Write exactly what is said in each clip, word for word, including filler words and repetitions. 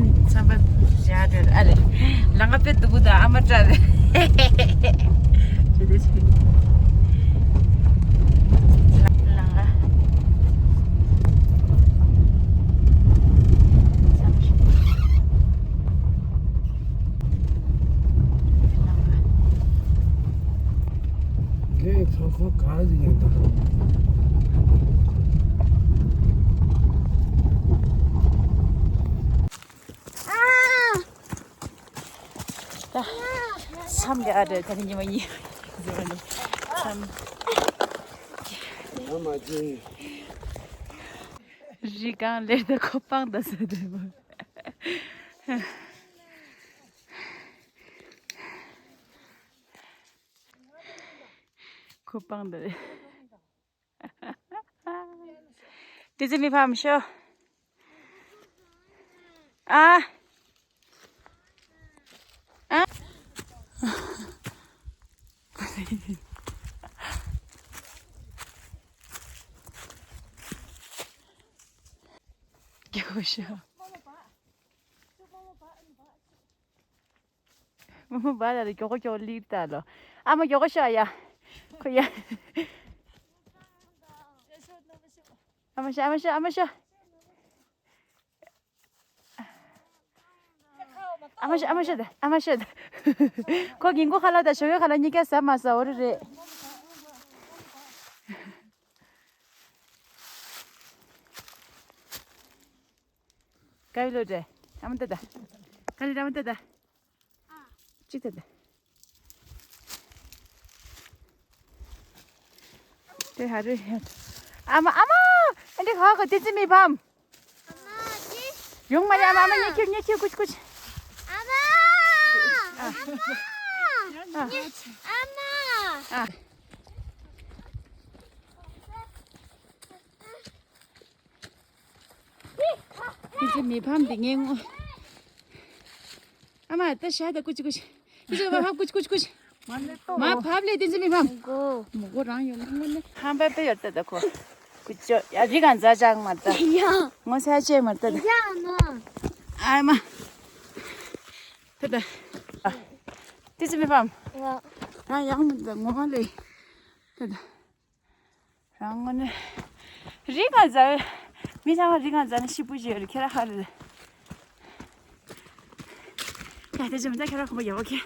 མཚམས་པ་བཞག་འདྲ་ཨ་རེ། ལང་ཀ་དཔེ་སྡུག་པོ་དང་ཨ་མ་སྐྲག་རེད། ལང་ཀ། ངས་ཚོ་ཁོ་ག་ཟིག་ཡིན་དང་། ད་མཚམས་འདི་ཨ་འདྲ་ད་ནི་ཉི་མ་གཉིས་ཟེར་བ་ནི་མཚམས། ཡང་མ་བྱིན། རི་སྒང་ལེར་ད་ཁོ་སྤང་ད་ཟེར་དེ་མོ། ཁོ་སྤང་ད་རེད། བསྟན་འཛིན་མི་ཕམ་ཤོ། ཨ། ཨ། རྒྱག་ཤོ། རྨོ་མོ་བ་ལ་རེ་མགྱོགས་མགྱོགས་ལིར་ད་ལོ། ཨ་མ་མགྱོགས་ཤོ་ཡ། ཁོ་ཡ། ཨ་མ་ཤོ་ཨ་མ་ཤོ་ཨ་མ་ཤོ། ཨ་མ་ཤོ་ཨ་མ་ཤོ་ད་ཨ་མ་ཤོ་ད། ཁོ་གིན་གོ་ཁ་ལ་ད་ཞོ་ཡོ་ཁ་ལ་གཉིས་ཀ་ཟ་མ་ཟ་འོ་རེ་རེད། ཀ་བི་ལོ་ཏྲེ། ཨ་མ་ཏ་ཏ། ཀ་ལི་ཨ་མ་ཏ་ཏ། གཅིག་ཏ་ཏ། དེ་ཧ་རུ་ཧེ། ཨ་མ་ཨ་མ། ཨ་འདི་ཧ་གོ་དེ་ཙི་མི་ཕམ། ཡོང་མ་རེད་ཨ་མ། ཨ་མ་ཉེ་ཁྱེར་ཉེ་ཁྱེར་ཀུ་ཅི་ཀུ་ཅི། ཨ་མ། ཨ་མ། ཨ་མ། ཨ། ཁྱེད་ཚོའི་མི་ཕམ་འདི་ངས་ངོ་། ཨ་མ་ད་ཤ་ད་ཀུ་ཅི་ཀུ་ཅི། ཁྱེད་ཚོ་ཕ་ཕ་ཀུ་ཅི་ཀུ་ཅི་ཀུ་ཅི། མ་ཕབ་ལས་དེ་ཚོའི་མི་ཕམ། མགོ་མགོ་རང་ཡོད་ན་ངོ་ནས། ཧམ་པ་དཔེ་ཡོད་ད་ད་ཁོ། ཀུ་ཅོ་ཡ་རི་གང་ཛ་ཅག་མ་ད། ཡ། ངོ་ས་ཆེ་མ་ད་ད། ཡ་ནོ། ཨ་མ། ད་ད། དེ་ཚོའི་མི་ཕམ། ཡ། ང་ཡང་མ་ད་ངོ་མ་ལས། ད་ད། རང་ངོ་ནས། རི་གང་ཟ། མི་ཚང་མ་རི་གང་ཟ་ན་ཤི་པོ་ཞིག་ཡོད་རེད་ཁྱེད་རང་ཧ་རེད། ཡ་དེ་ཅི་མི་ཚ་ཁྱེད་རང་ཁོ་མ་ཡོད་ཁེ།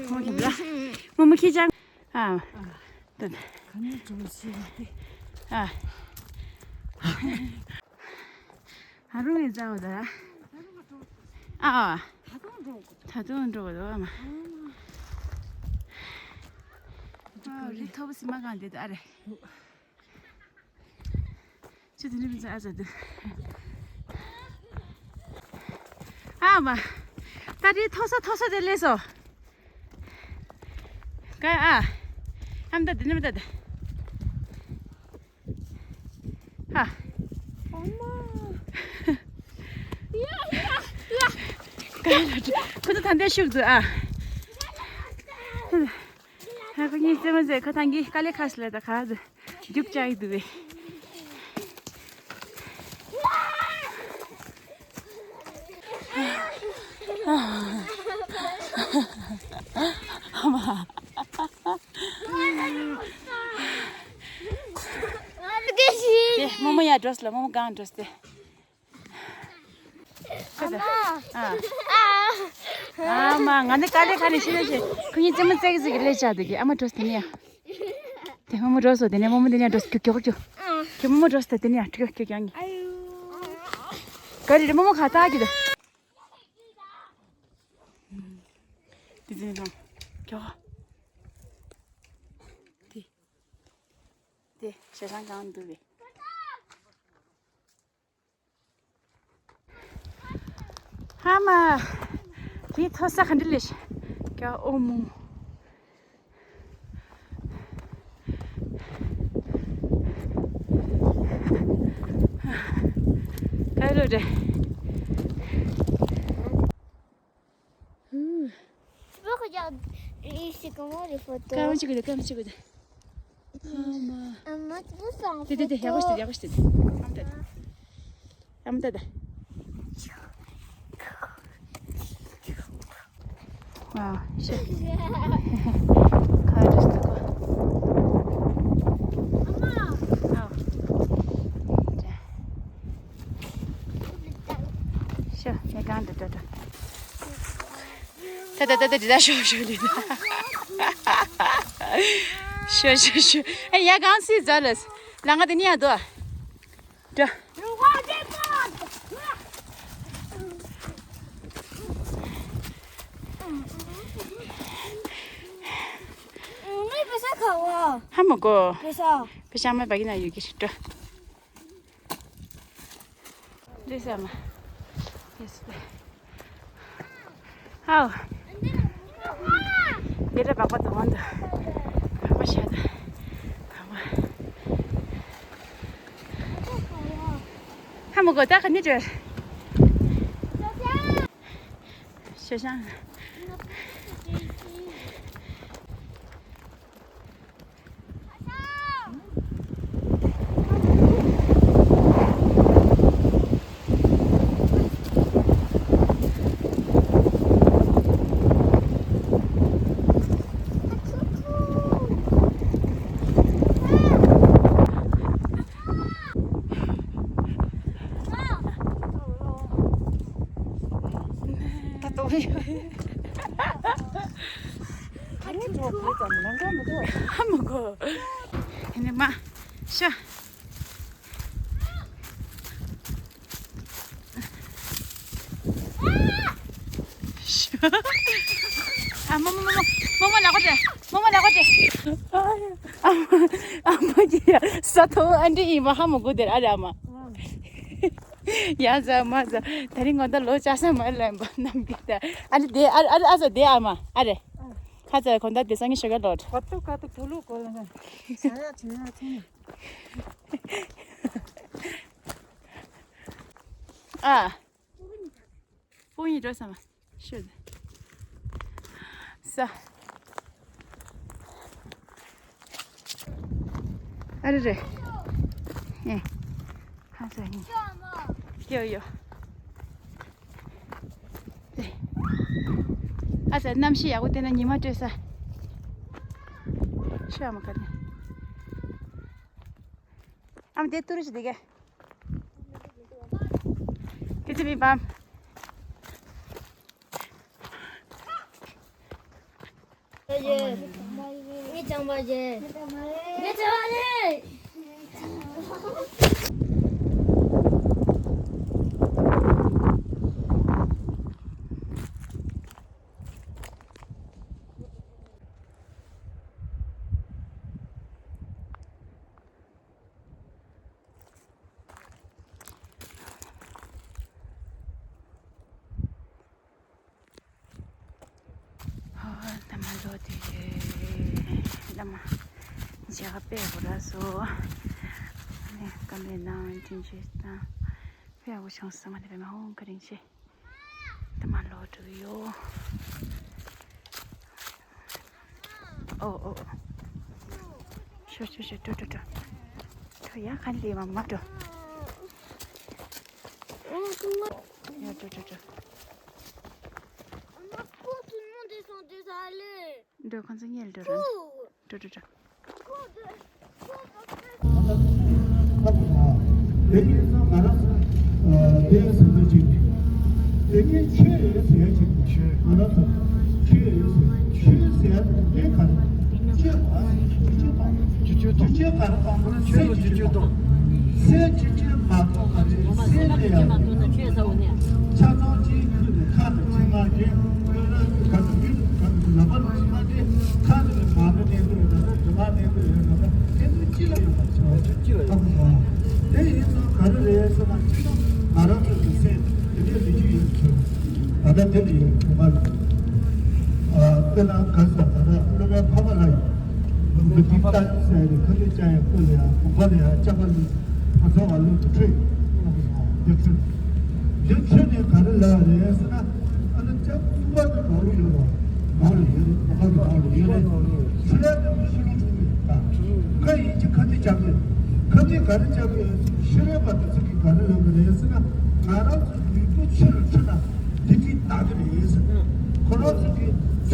ཁོ་མ་ཁེ་ལ། མོ་མོ་ཁེ་ཅང་། ཨ། ད་ད། ག་ནས་འགྲོ་ཞིག་ཡོད་དེ། ཨ། ཨ་རུང་ངེ་མཛའ་བོ་ད། ཨ། ད་དུང་འགྲོ་དགོས། ད་དུང་འགྲོ་དགོས་འདུག་ཨ་མ། ཨ་རི་ཐོབ་སི་མ་གང་དེ་ད་རེ། ཅི་དེ་འདྲ་མི་ཚ་ཨ་ཙ་དེ། ཨ་མ། ད་རི་ཐོ་ས་ཐོ་ས་དེ་ལས་སོ། ཀ་ཨ། ཨམ་ད་དེ་འདྲ་མི་ད་དེ། ཧ། ཨ་མ། ཡ་ཡ་ཡ། ཁོ་ཚོ་ད་ལྟ་ཤུགས་འདུག་ཨ། ཧ་ཁོ་གཉིས་རྩེད་མོ་རྩེ་ཁོ་ཐང་གི་དཀའ་ལས་ཁག་སི་ལ་ད་ག་ཟེ་རྒྱུག་བཅག་གི་འདུག་བས། ཨ་མ། དེ་རྨོ་མོ་ཡར་འགྲོ་སི་ལ་རྨོ་མོ་སྒང་འགྲོ་སི་དེ། ཨ་མ། ཨ་མ་ང་ནི་དཀའ་ལས་ཁ་ནས་ཤི་ན་ཤི། ཁོ་གཉིས་རྩེད་མོ་རྩེ་གི་ཟིག་གི་ལས་བྱ་འདུག་གི་ཨ་མ་འགྲོ་སི་དེ་ནས་ཡ། དེ་རྨོ་མོ་འགྲོ་སོ་དེ་ནས་རྨོ་མོ་དེ་ནས་འགྲོ་སི་ཁྱོ་ཁྱོ་ཁྱོ། ཁྱོ་རྨོ་མོ་འགྲོ་སི་དེ་ནས་ཡ་ཁྱོ་ཁྱོ་ཁྱོ་ཡང་གི། ག་རེ་རེད་རྨོ་མོ་ཁ་ཏག་གི་ད། དེ་ཚོ་ནི་ཁྱོ། དེ། དེ་ཞེ་སང་གང་འདུག་བས། ཧ་མ། དེའི་མཐོ་ས་ག་འདྲ་ལས་ཀྱ་ཨོ་མོ། ག་རེ་རེད། Tu peux regarder, c'est comment les photos? ཀམ་ཅིག་གི་ཀམ་ཅིག་གི་ཨ་མ། ཨ་མ། དེ་དེ་དེ་ཡག་པོ་ཞིག་ཡག་པོ་ཞིག་ཨ་མ་ད་ད། ཨ་མ་ད་ད། ཨ། ཤི། ཁ་རིས་ཏུ་གོ། ཨ། ཤི། ངས་གང་འདྲི་འདྲི་འདྲི། ད་ད་ད་ད་འདི་ད་ཤོ་ཤོ་འདི་ད། ཤོ་ཤོ་ཤོ། ཨེ་ཡ་གང་སི་ཛ་ལས། ལ་ང་དེ་ནི་ཡ་དོ། འདྲི། ཧ་མ་གོ། པེ་ཤ་མ་བག་ན་ཡོད་ཀྱི་རེད་འདྲི། འདྲི་ས་མ། ཡེས་པེ། ཧའོ། འདི་ར་བག་པ་དང་བ་འདུག་བག་པ་ཤ་དང་། བག་པ། ཧ་མ་གོ་ད་ག་ནི་འདྲི། ཤ་ཤང་། ད་ལྟ་བུ་ཡོད། ཨ་ནི་འགྲོ་དགོས་ཙམ་ལམ་འགྲོ་མི་འདུག་ཧ་མ་གོ། ཨ་ནི་མ། ཤ། ཤ། ཨ་མ་མ་མ་མ་མ་མ་ལག་པ་སྤྲད། མ་མ་ལག་པ་སྤྲད། ཨ་མ། ཨ་མ་གི་ཡ་ས་ཐོ་ཨ་འདྲི་ཡིན་པ་ཧ་མ་གོ་དེར་ཨ་རེ་ཨ་མ། ཡ་ཟ་མ་ཟ། ད་རིང་ངོ་ད་ལོ་ཅག་ས་མ་ལ་འབབ་ནམ་གི་ད། ཨ་ནི་དེ་ཨ་ཨ་ཨ་ཟ་དེ་ཨ་མ་ཨ་རེ། ཁ་ཚ་གོ་ད་དེ་སང་གི་ཤོ་ག་ལོད། ག་ཏུ་ག་ཏུ་བུ་ལུ་གོ་ལ་ན། ཟ་ཡ་བྱེད་ཡ་ཚང་། ཨ། སྤུན་ཡིན་འགྲོ་ས་མ། ཤོད། ས། ཨ་རེ་རེ། ཨེ། ཧ་ས་ཡིན། ཡོ་ཡོ། ཨེ། ཨ་ས་གནམ་གཤིས་ཡག་པོ་བལྟས་ན་ཉི་མ་སྤྲོད་ས། ཤོད་ཨ་མ་ག་ནས། ཨ་མ་དེ་ཏུ་རུ་ཞིག་དེ་ག། དེ་ཚེ་མི་བམ། ངའི་ཅང་མ་བྱེད། ངའི་ཅང་མ་བྱེད། ཨ། ད་མ་ལོ་དེ་ད་མ་མཇལ་ཁ་དཔེ་འོ་ར་སོ། ནས་ཀ་མེད་ན་འཐེན་ཆེ་དང་དཔེ་འོ་བྱུང་སོང་། ང་དེ་བས་མ་འོང་ག་རིང་ཆེ། ད་མ་ལོ་འགྲོ་གི་ཡོད། ཨོ་ཨོ། ཤོ་ཤོ་ཤོ། འགྲོ་འགྲོ་འགྲོ། འགྲོ་ཡ། ག་ལེ་མ་མ་འགྲོ། ཡ་འགྲོ་འགྲོ་འགྲོ། འགྲོ་ཁོང་ཚོ་ཉལ་འགྲོ་ར། འགྲོ་འགྲོ་འགྲོ། དེ་ཡིན་ཙང་ང་རང་ཚོ་དེ་ཟེར་ན་ཅིག་དེ་ནི་ཆོས་ཟེར་ཡ་ཅིག་ང་རང་ཚོ་ཆོས་ཟེར། ཆོས་ཟེར་ཡ་དེ་ག་རེ། ཆོས་ག་རེ། ཆོས་ག་རེ། ཆོས་ག་རེ། སེམས་ཀྱི་སྤྱོད་ལམ། སེམས་ཀྱི་སྤྱོད་ལམ། སེམས་ཀྱི་སྤྱོད་ལམ། མ་གཏོགས་མ་རེད། སེམས་ལ་ཡང་ཆ་ཚང་གཅིག་ཁུར་ནས་ཁ་དང་ཕྱི་མ་གི་ཀུན་སློང་གི་ག་དུ་ཡིན་ག་དུ་ལག་པ་ལ་ཕྱི་མ་དེ་ཁ་ནས་མ་ནི་གནས་དུ་ཡོད་ན་དུ་མ་གནས་དུ་ཡོད་ན་དེ་ནི་ཅི་ལ་ཡོད་པ་ཆེ་བ་ཆེ་ཅི་ལ་ཡོད་པ། དེ་ཡིན་ཙང་ག་རེ་རེད་ཟེར་ན་སྤྱི་ཚོགས་ང་རང་ཚོ་གི་སེམས་དེ་འདྲའི་ལུས་ཀྱི་ཡོད་ཆོག་ད་ལྟ་དེ་འདྲ་ཡོད་ཐུབ་པ་རེད། དཔེར་ན་ག་ས་ད་ལྟ་སློབ་གྲྭའི་ཕ་མ་ལ་ཡིན། མི་དེ་ལྟ་ཟེར་ནས་ཁ་ལུད་ཅག་ཡང་བཀོལ་ལ་ཡང་གོམ་པ་ལ་ཡང་ལྕགས་པ་ལུད་ཕ་ཚོ་བ་ལུད་དུ་ཁྲོད་ཡོད་ཁྲོད། ཡོད་ཁྲོད་ནས་ག་རེ་ལབ་རེད་ཟེར་ན། ཨ་ནི་ལྕགས་པ་ལུད་ནང་ལ་ཡོད་རོ། ནང་ལ་ཡོད་རེད། ཁ་ལུད་ནང་ལ་ཡོད་རེད། ཤི་ར་དེ་མི་ཤི་ལུད་ཁྲོད་ནས་ད་ཁ་ཡིན་གྱི་ཁ་ལུད་ཅག་གི་ཁ་ལུད་ག་རེ་ཅག་གི་ཤི་ར་པ་དེ་ཚོ་གི་ག་རེ་ལབ་གི་རེད་ཟེར་ན། ང་རང་ཚོ་ལུས་པོ་ཕྱི་ལ་ཁྲིད་ན། འདི་གཅིག་བདག་གི་རེད་ཟེར། ཁོ་རང་ཚོ་གིས་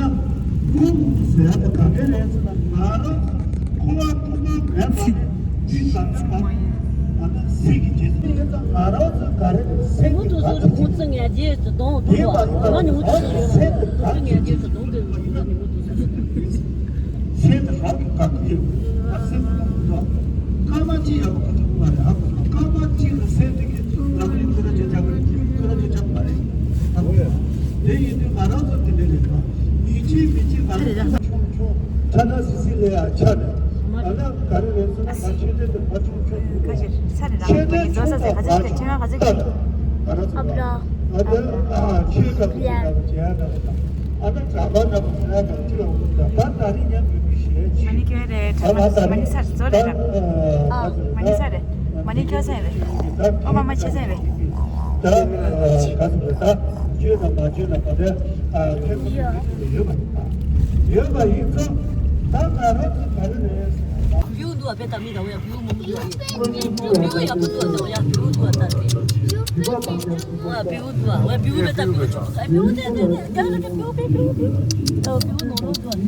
ན་ཁོང་ཟེར་ཡ་དེ་ག་གེ་རེད་ཟེར་ན། ང་རང་ཚོ་འཁོར་བ་ཐོག་མ་མེད་པ་ནས་འདི་ད་ལྟ་བར་ང་ཚོ་སྲིད་ཀྱི་རྗེས་སུ་ཡིན་ཙང་ང་རང་ཚོ་ག་རེ་རེད་སེམས་ཀྱི་ག་ཚོད་ཅིག་ཡིན་པ་ཡིན་ན་ང་ཚོ་སེམས་ཀྱི་ག་ཚོད་ཅིག་ཡིན་པ་ཡིན་ན་སེམས་ཀྱི་ག་ཚོད་ཅིག་ཡིན་པ་ཡིན་ན་སེམས་ཀྱི་ག་ཚོད་ཅིག་ཡིན་པ་ཡིན་ན། སེམས་དེ་རང་གི་དགའ་སྐྱིད་ཡོད། ད་སེམས་དེ་ལ་ཀུན་སྤྱོད་སྐར་མ་གཅིག་ཡག་པོ་ག་ཚོད་མ་རེད། ཨ་ཁོ་སྐར་མ་གཅིག་ལ་སེམས་དེ་གི་ལམ་རིམ་ཁོ་ན་ཅིག་ཆགས་པ་རེད། ཁོ་ན་ཅིག་ཆགས་པ་རེད། ཨ་ཁོ་དེ་ཡིན་དུས་ང་རང་ཚོ་དེ་འདྲ་རེད། ད་ཡིད་ཆེས་མི་ཆེས་ང་རང་ཚོ་ཆུང་ཆུང་ཆ་ན་སི་སི་ལས་ཡ་ཆ་ནས་ང་ལ་ག་རེ་རེད་ཟེར་ན། ང་ཆེ་འདོད་དེ་མ་ཆུང་ཆུང་ཆེ་འདོད་ཆུང་ཆུང་ཆེ་འདོད་ཆུང་ཆུང་ང་ཆུང་ཆུང་ད་ང་རང་ཚོ་ང་དེ་ཨ་ཆེ་འདྲ་པོ་ཆེ་འདྲ་པོ་བྱེད་ཡ་འདྲ་པོ་དང་། ཨ་ད་གྲྭ་པ་འདྲ་པོ་ཟེར་ཡ་འདྲ་པོ་ཅི་ལ་འོང་འདུག་ད་ད་རིང་ཉམས་ཡོད་པའི་གཞས་ཅིག་མ་ནི་ཁྱོད་རེད། ད་ད་ད་མ་ནི་རིང་སར་ཚོ་རེད་ར། ཨ་མ་ནི་ས་རེད། མ་ནི་ཁྱོད་ས་རེད། ཨོ་མ་མ་ཆེ་ས་རེད། ད་ག་ཚོད་རེད། ད་བཅོས་དང་མ་བཅོས་དང་ག་འདྲ་ཨ་ཁྱད་པར་ཡོད་པ་ཡིན་པ། ཡོད་པ་ཡིན་ཙང་ད་ང་རང་ཚོ་ག་རེ་རེད། བེའུ་འདུག་ཨ། བེ་ད་མི་ད་འོ་ཡ་བེའུ་མང་པོ་འདུག་ཨ། བེའུ་ཡག་པོ་འདུག་ཨ། ད་འོ་ཡ་བེའུ་འདུག་ཨ། ད་རེད། ཨ་བེའུ་འདུག་ཨ། ཨ་བེའུ་བེ་ད་བེའུ་ཆུང་ཨ། བེའུ་དེ་དེ་དེ་རྒྱ་ལ་རྒྱ་བེའུ་བེའུ་བེའུ་བེའུ། ཨ་བེའུ་ནོར་ལོ་འདུག་ཨ།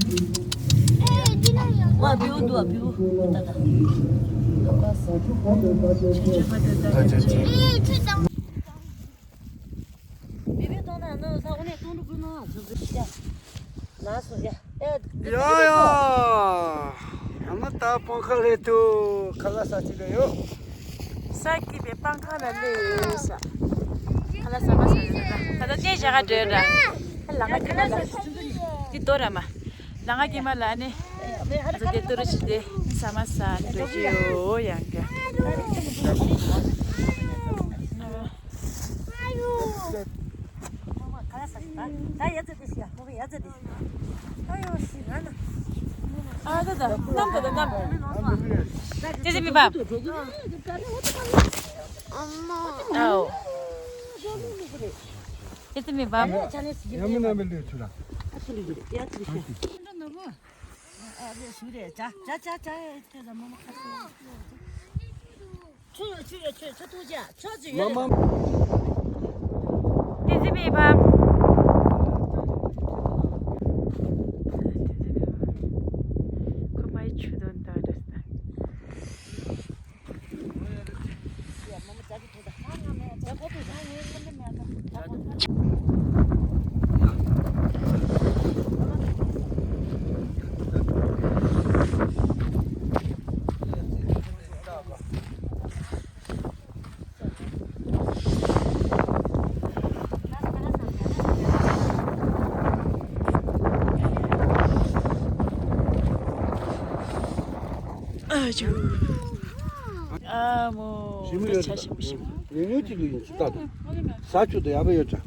ཨ་བེའུ་འདུག་ཨ། བེའུ་ད་ད། ད་ཅི་ཅི། བེ་བེ་གཏོང་ན་ནི་ས་འོ་ནས་གཏོང་འགྲོ་དགོས་ན་ཚོད་ཚོད་བྱས། ལགས་སོ་ཡ། ཨེ། ཡ་ཡ། ཡ་མ་ད་སྤང་ཁ་ལས་དུ་ཁ་ལག་ཟ་ཅི་ལ་ཡོད། ས་ཀྱི་བའི་སྤང་ཁ་ལ་ལས་ས། ཁ་ལག་ཟ་མ་ཟ་རེད་ད། ད་ལྟ་དེ་བཞག་ག་འགྲོ་ར། ལ་ང་ཀྱི་མ་ལ། འདི་ལྟོ་ར་མ། ལ་ང་ཀྱི་མ་ལ་ནི། ང་ཚོ་དེ་ལྟོ་ར་ཞིག་དེ་ཟ་མ་ཟ་འགྲོ་གི་ཡོད་ཡང་ག་ཨ་ད་ད་ནམ་ད་ད་ནམ། ཏེ་ཙི་མི་བབ། ཨའོ། ཏེ་ཙི་མི་བབ། ཆུ་ཡོད་ཆུ་ཡོད་ཆུ་ཆུ་ཐུག་ཅག་ཆུ་ཅིག་ཡོད། ཏེ་ཙི་མི་བབ། ཁོ་མའི་ཆུ་དོན་དག་རེད། ཨ་ཅུ། ཨ་མོ། ཞིམ་པོ་ཡོད་ཆ་ཞིམ་པོ་ཞིམ་པོ། ཉུང་ཉུང་ཅིག་ལ་ཡིན་ཚུལ་ལྟ་དང་། ཟ་ཆུ་དང་ཡག་པོ་ཡོད་ཀྱང་།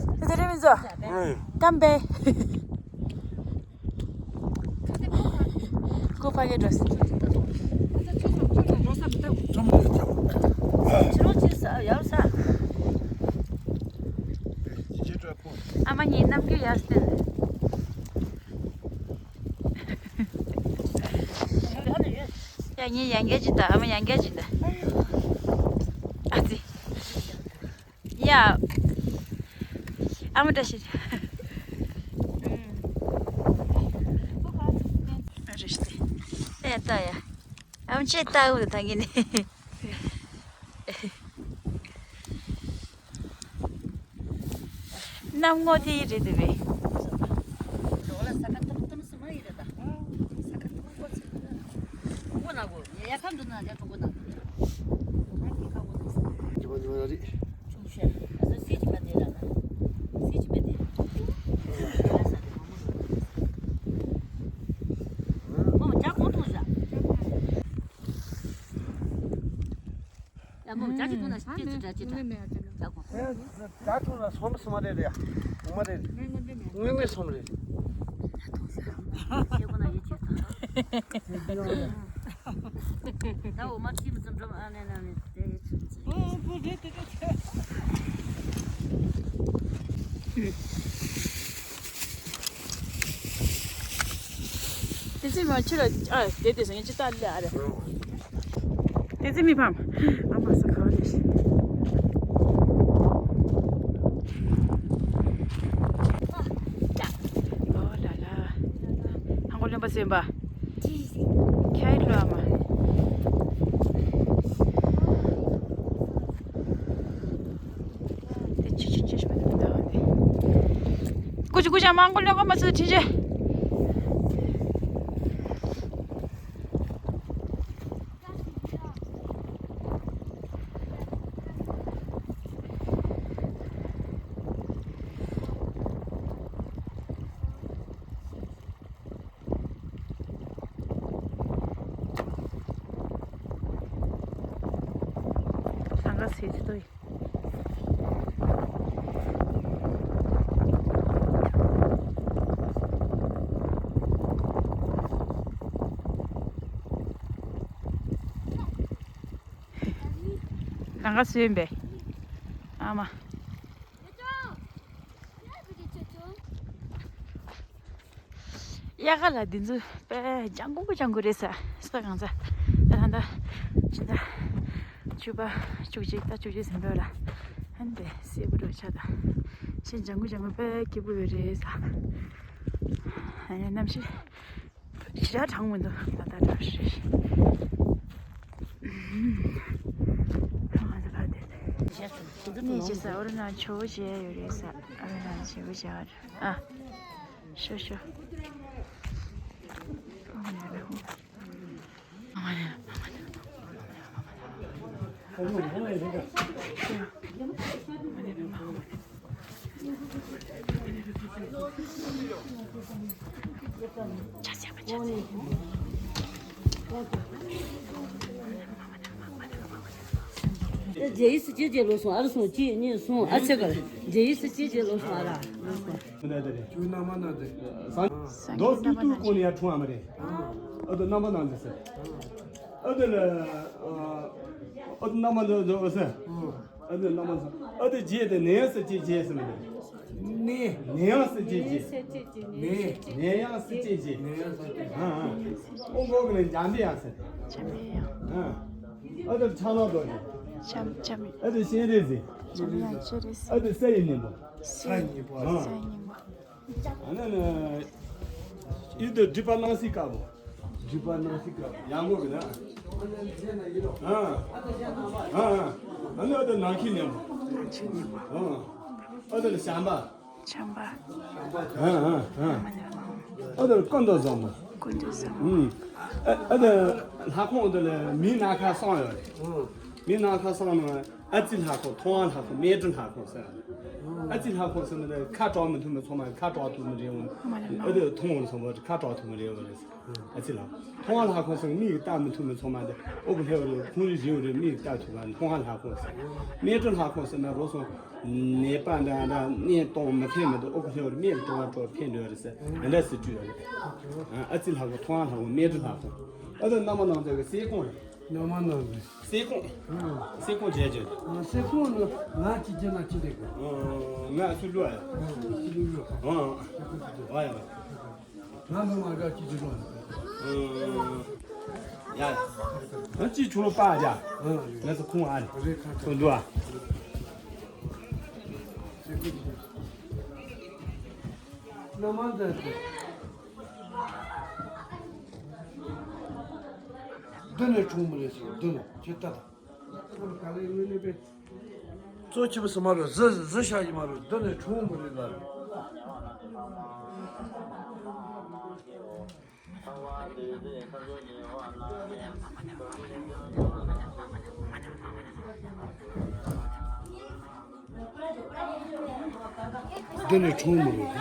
ཨུམ། དེ་རེད་མི་ཚོ། ཨུམ། ཀམ་པེ། ཀོ་ཕ་གི་འགྲོ་ས། ཁྲོམ་རེད་ཀྱང་། ཕྱི་རོལ་ཅི་ས་ཡར་ས། ཨ་མ་ངའི་རྣམ་འགྱུར་ཡར་བསྟན། ཡ་ངའི་ཡང་རྒྱལ་ཅིག་ད། ཨ་མ་ཡང་རྒྱལ་ཅིག་ད། ཨ་ཙི། ཡ། ཨ་མ་བཀྲ་ཤིས། ཨ་རེ་ཤི་ཏེ། ཨེ་ད་ཡ། ཨ་མ་ཆེ་ད་འུ་ད་ངེ་ནི། གནམ་ངོ་དེ་ཡི་རེད་དེ་བས། ཡ་མོ་ཇ་ཅིག་འཐུང་ན་ཅི་ཅི་ཇ་ཅི་ཇ། ད་ཐུག་ལ་སོམ་སོམ་རེད་རེད། ངོ་མ་རེད། དངོས་གནས་སོམ་རེད། ད་འོ་མ་ཁྱིམ་ཙམ་འགྲོ་ཨ་ནེ་ན་ནེ་དེ་ཚུགས་ཙམ། དེ་ཚེ་མ་ཁྱེད་ལ་ཨ་དེ་དེ་ཟེར་ངས་ཅི་ལྟ་ལེ་ཨ་རེ། དེ་ཚེ་མི་ཕམ། ཨ་མ་ས་ག་རེ་ཤི། ཨོ་ལ་ལ། ཧང་གོ་ལོན་པ་སེམས་པ། ཁྱེད་ལོ་ཨ་མ། དེ་ཆུ་ཆུ་ཆུ་ཞིག་མ་འདུག་ད་བ་དེ། ཀུ་ཅི་ཀུ་ཅི་མང་པོ་ལོག་མ་ཚུད་ཁྲིད་ཆེ། ལང་ཀ་ཟེར་གྱི་འདུག་ལང་ཀ་སུ་ཡིན་པས། ཨ་མ། དབྱར་ཁ་ལ་འདི་ཚོ་དཔེ་ལྗང་ཁུ་ལྗང་ཁུ་རེད་ས། ས་གང་ས། ད་ད་ད་ཇི་ད་བཅུ་པ་བཅུ་གཅིག་ད་བཅུ་གཅིག་ཟིན་འགྲོ་ལ། ཨ་ནི་དེ་སེར་པོ་འགྲོ་ཆ་ད། ཤིན་ལྗང་ཁུ་ལྗང་ཁུ་དཔེ་སྐྱིད་པོ་ཡོད་རེད་ས། ཨ་ནི་གནམ་གཤིས་ཞེ་དྲག་གྲང་མི་འདུག་ད་ད་དྲག་ཤི། ང་ཚོ་ཕ་དེ་ནས་ཅི་ས་ཨོ་ར་ན་ཆོ་བོ་བྱས་ཡོད་རེད་ས། ཨོ་ར་ན་ཆོ་བོ་བྱས་ཨ། ཤོ་ཤོ། རྗེ་ཡིས་སུ་ཅི་བྱེད་ལོ་སོང་ཨ་རུ་སོང་གཅིག་གཉིས་གསུམ་ཨ་ཆེ་གར་རྗེ་ཡིས་སུ་ཅི་བྱེད་ལོ་སོང་ཨ་ར། ཁྱོད་རྣམ་པ་སྣང་མཛད། མདོ་སྟུག་སྟུག་གོ་ནས་ཡར་འཁྲུངས་ཨ་མ་རེད། ཨ་དོ་རྣམ་པ་སྣང་མཛད་ཟེར། ཨ་དོ་ལ་ཨ་དོ་རྣམ་པ་སྣང་མཛད་ཟེར། ཨ་དོ་རྣམ་པ་སྣང་ཨ་དོ་རྗེ་དེ་ནས་ཡང་སུ་ཅི་རྗེ་ཟེར་མི་འདུག་ནས། ནས་ཡང་སུ་ཅི་རྗེ། ནས། ནས་ཡང་སུ་ཅི་རྗེ། ནས་ཡང་སུ་ཅི། ཨ་ཨ། ཨོ་མགོ་གི་ནས་འཇམ་པའི་ཡང་ཟེར། འཇམ་པའི་ཡང་། ཨ། ཨ་དོ་ཕྱག་ན་རྡོ་རྗེ། འཇམ་འཇམ། ཨ་དོ་སྤྱན་རས་གཟིགས། འཇམ་དབྱངས་སྤྱན་རས་གཟིགས། ཨ་དོ་ས་ཡི་སྙིང་པོ། ས་ཡི་སྙིང་པོ། ཨ། ས་ཡི་སྙིང་པོ། ཨ་ན་ན། ཨི་དོ་སྒྲིབ་པ་སྣང་སྲིད་དཀར་པོ། སྒྲིབ་པ་སྣང་སྲིད་དཀར་པོ། ཡང་གོ་གི་ན། ཨ། ཨ། ཨ་ན་ཨ་དོ་ནམ་མཁའི་སྙིང་པོ། ནམ་མཁའི་སྙིང་པོ། ཨ། ཨ་དོ་ལ་བྱམས་པ། བྱམས་པ། ཨ་ཨ་ཨ། ཨ་དོ་ཀུན་ཏུ་བཟང་པོ། ཀུན་ཏུ་བཟང་པོ། ཨུམ། ཨ་ཨ་དོ་ལྷ་ཁང་དེ་ལ་མིའི་སྣ་ཁ་གསུམ་ཡོད་རེད། མིའི་སྣ་ཁ་གསུམ་ནང་ཨ་ཙི་ལྷ་ཁང་མཐོང་བ་ལྷ་ཁང་མལ་གྲོ་ལྷ་ཁང་ཟེར། ཨ་ཙི་ལྷ་ཁང་ཟེར་ན་ཁ་གྲག་མི་ཐུབ་མི་ཚང་མ་ཁ་གྲག་ཐུབ་མི་རེད་འོང་། ཨ་དོ་མཐོང་བ་ཚང་མ་ཁ་གྲག་ཐུབ་མི་རེད་འོང་རེད། ཨ་ཙི་ལྷ། མཐོང་བ་ལྷ་ཁང་ཟེར་མིག་ལྟ་མི་ཐུབ་མི་ཚང་མ་འདི་ཨོ་ཁུ་ལྷེ་བ་རེད་ཁོང་རེ་རེ་བ་རེད་མིག་ལྟ་ཐུབ་པ་མཐོང་བ་ལྷ་ཁང་ཟེར། མལ་གྲོ་ལྷ་ཁང་ཟེར་ན་རོ་སོང་། ནད་པ་འདྲ་འདྲ་ནད་གཏོང་མི་ཕན་མི་འདུག་ཨོ་ཁུ་ལྷེ་བ་རེད་མིག་ལྟ་བ་འགྲོ་ཕན་འགྲོ་རེད་ཟེར་འདི་འདྲ་ཟེར་བཅུག་ཡོད་རེད། ཨ་ཙི་ལྷ་ཁང་མཐོང་བ་ལྷ་ཁང་མལ་གྲོ་ལྷ་ཁང་། ཨ་དོ་རྣམ་པ་སྣང་མཛད་ཀྱི་སེ་ཁོང་རེད། རྣམ་པ་སྣང་མཛད། སེ་ཁོང་། སེ་ཁོང་བྱས་བྱས། སེ་ཁོང་ནི་ང་ཅི་བྱེད་ན་ཅི་བྱེད་དགོས། ང་ཚུར་ལོག་ཡ། ཅི་ལོག་ཡ། ཨ་ཡ། ང་མི་མ་དགའ་ཅི་བྱེད་དགོས། ཡ་ཡ། ང་ཅི་ཆུ་ལོ་པ་ཡ། ང་ཚོ་ཁོང་ཨ་ནི། ཁོང་འདུག་ཨ། རྣམ་པ་མཛད་དེ། འདི་ནས་འཁྲུངས་མི་རེད་ཟེར་འདི་ནས་ཁྱེད་ལྟ་དང་། གཙོ་ཆེ་བ་སུ་མ་རེད་གཟི་གཟི་ཤ་ཡི་མ་རེད་འདི་ནས་འཁྲུངས་མི་རེད་ལ་རེད། འདི་ནས་འཁྲུངས་མི་རེད།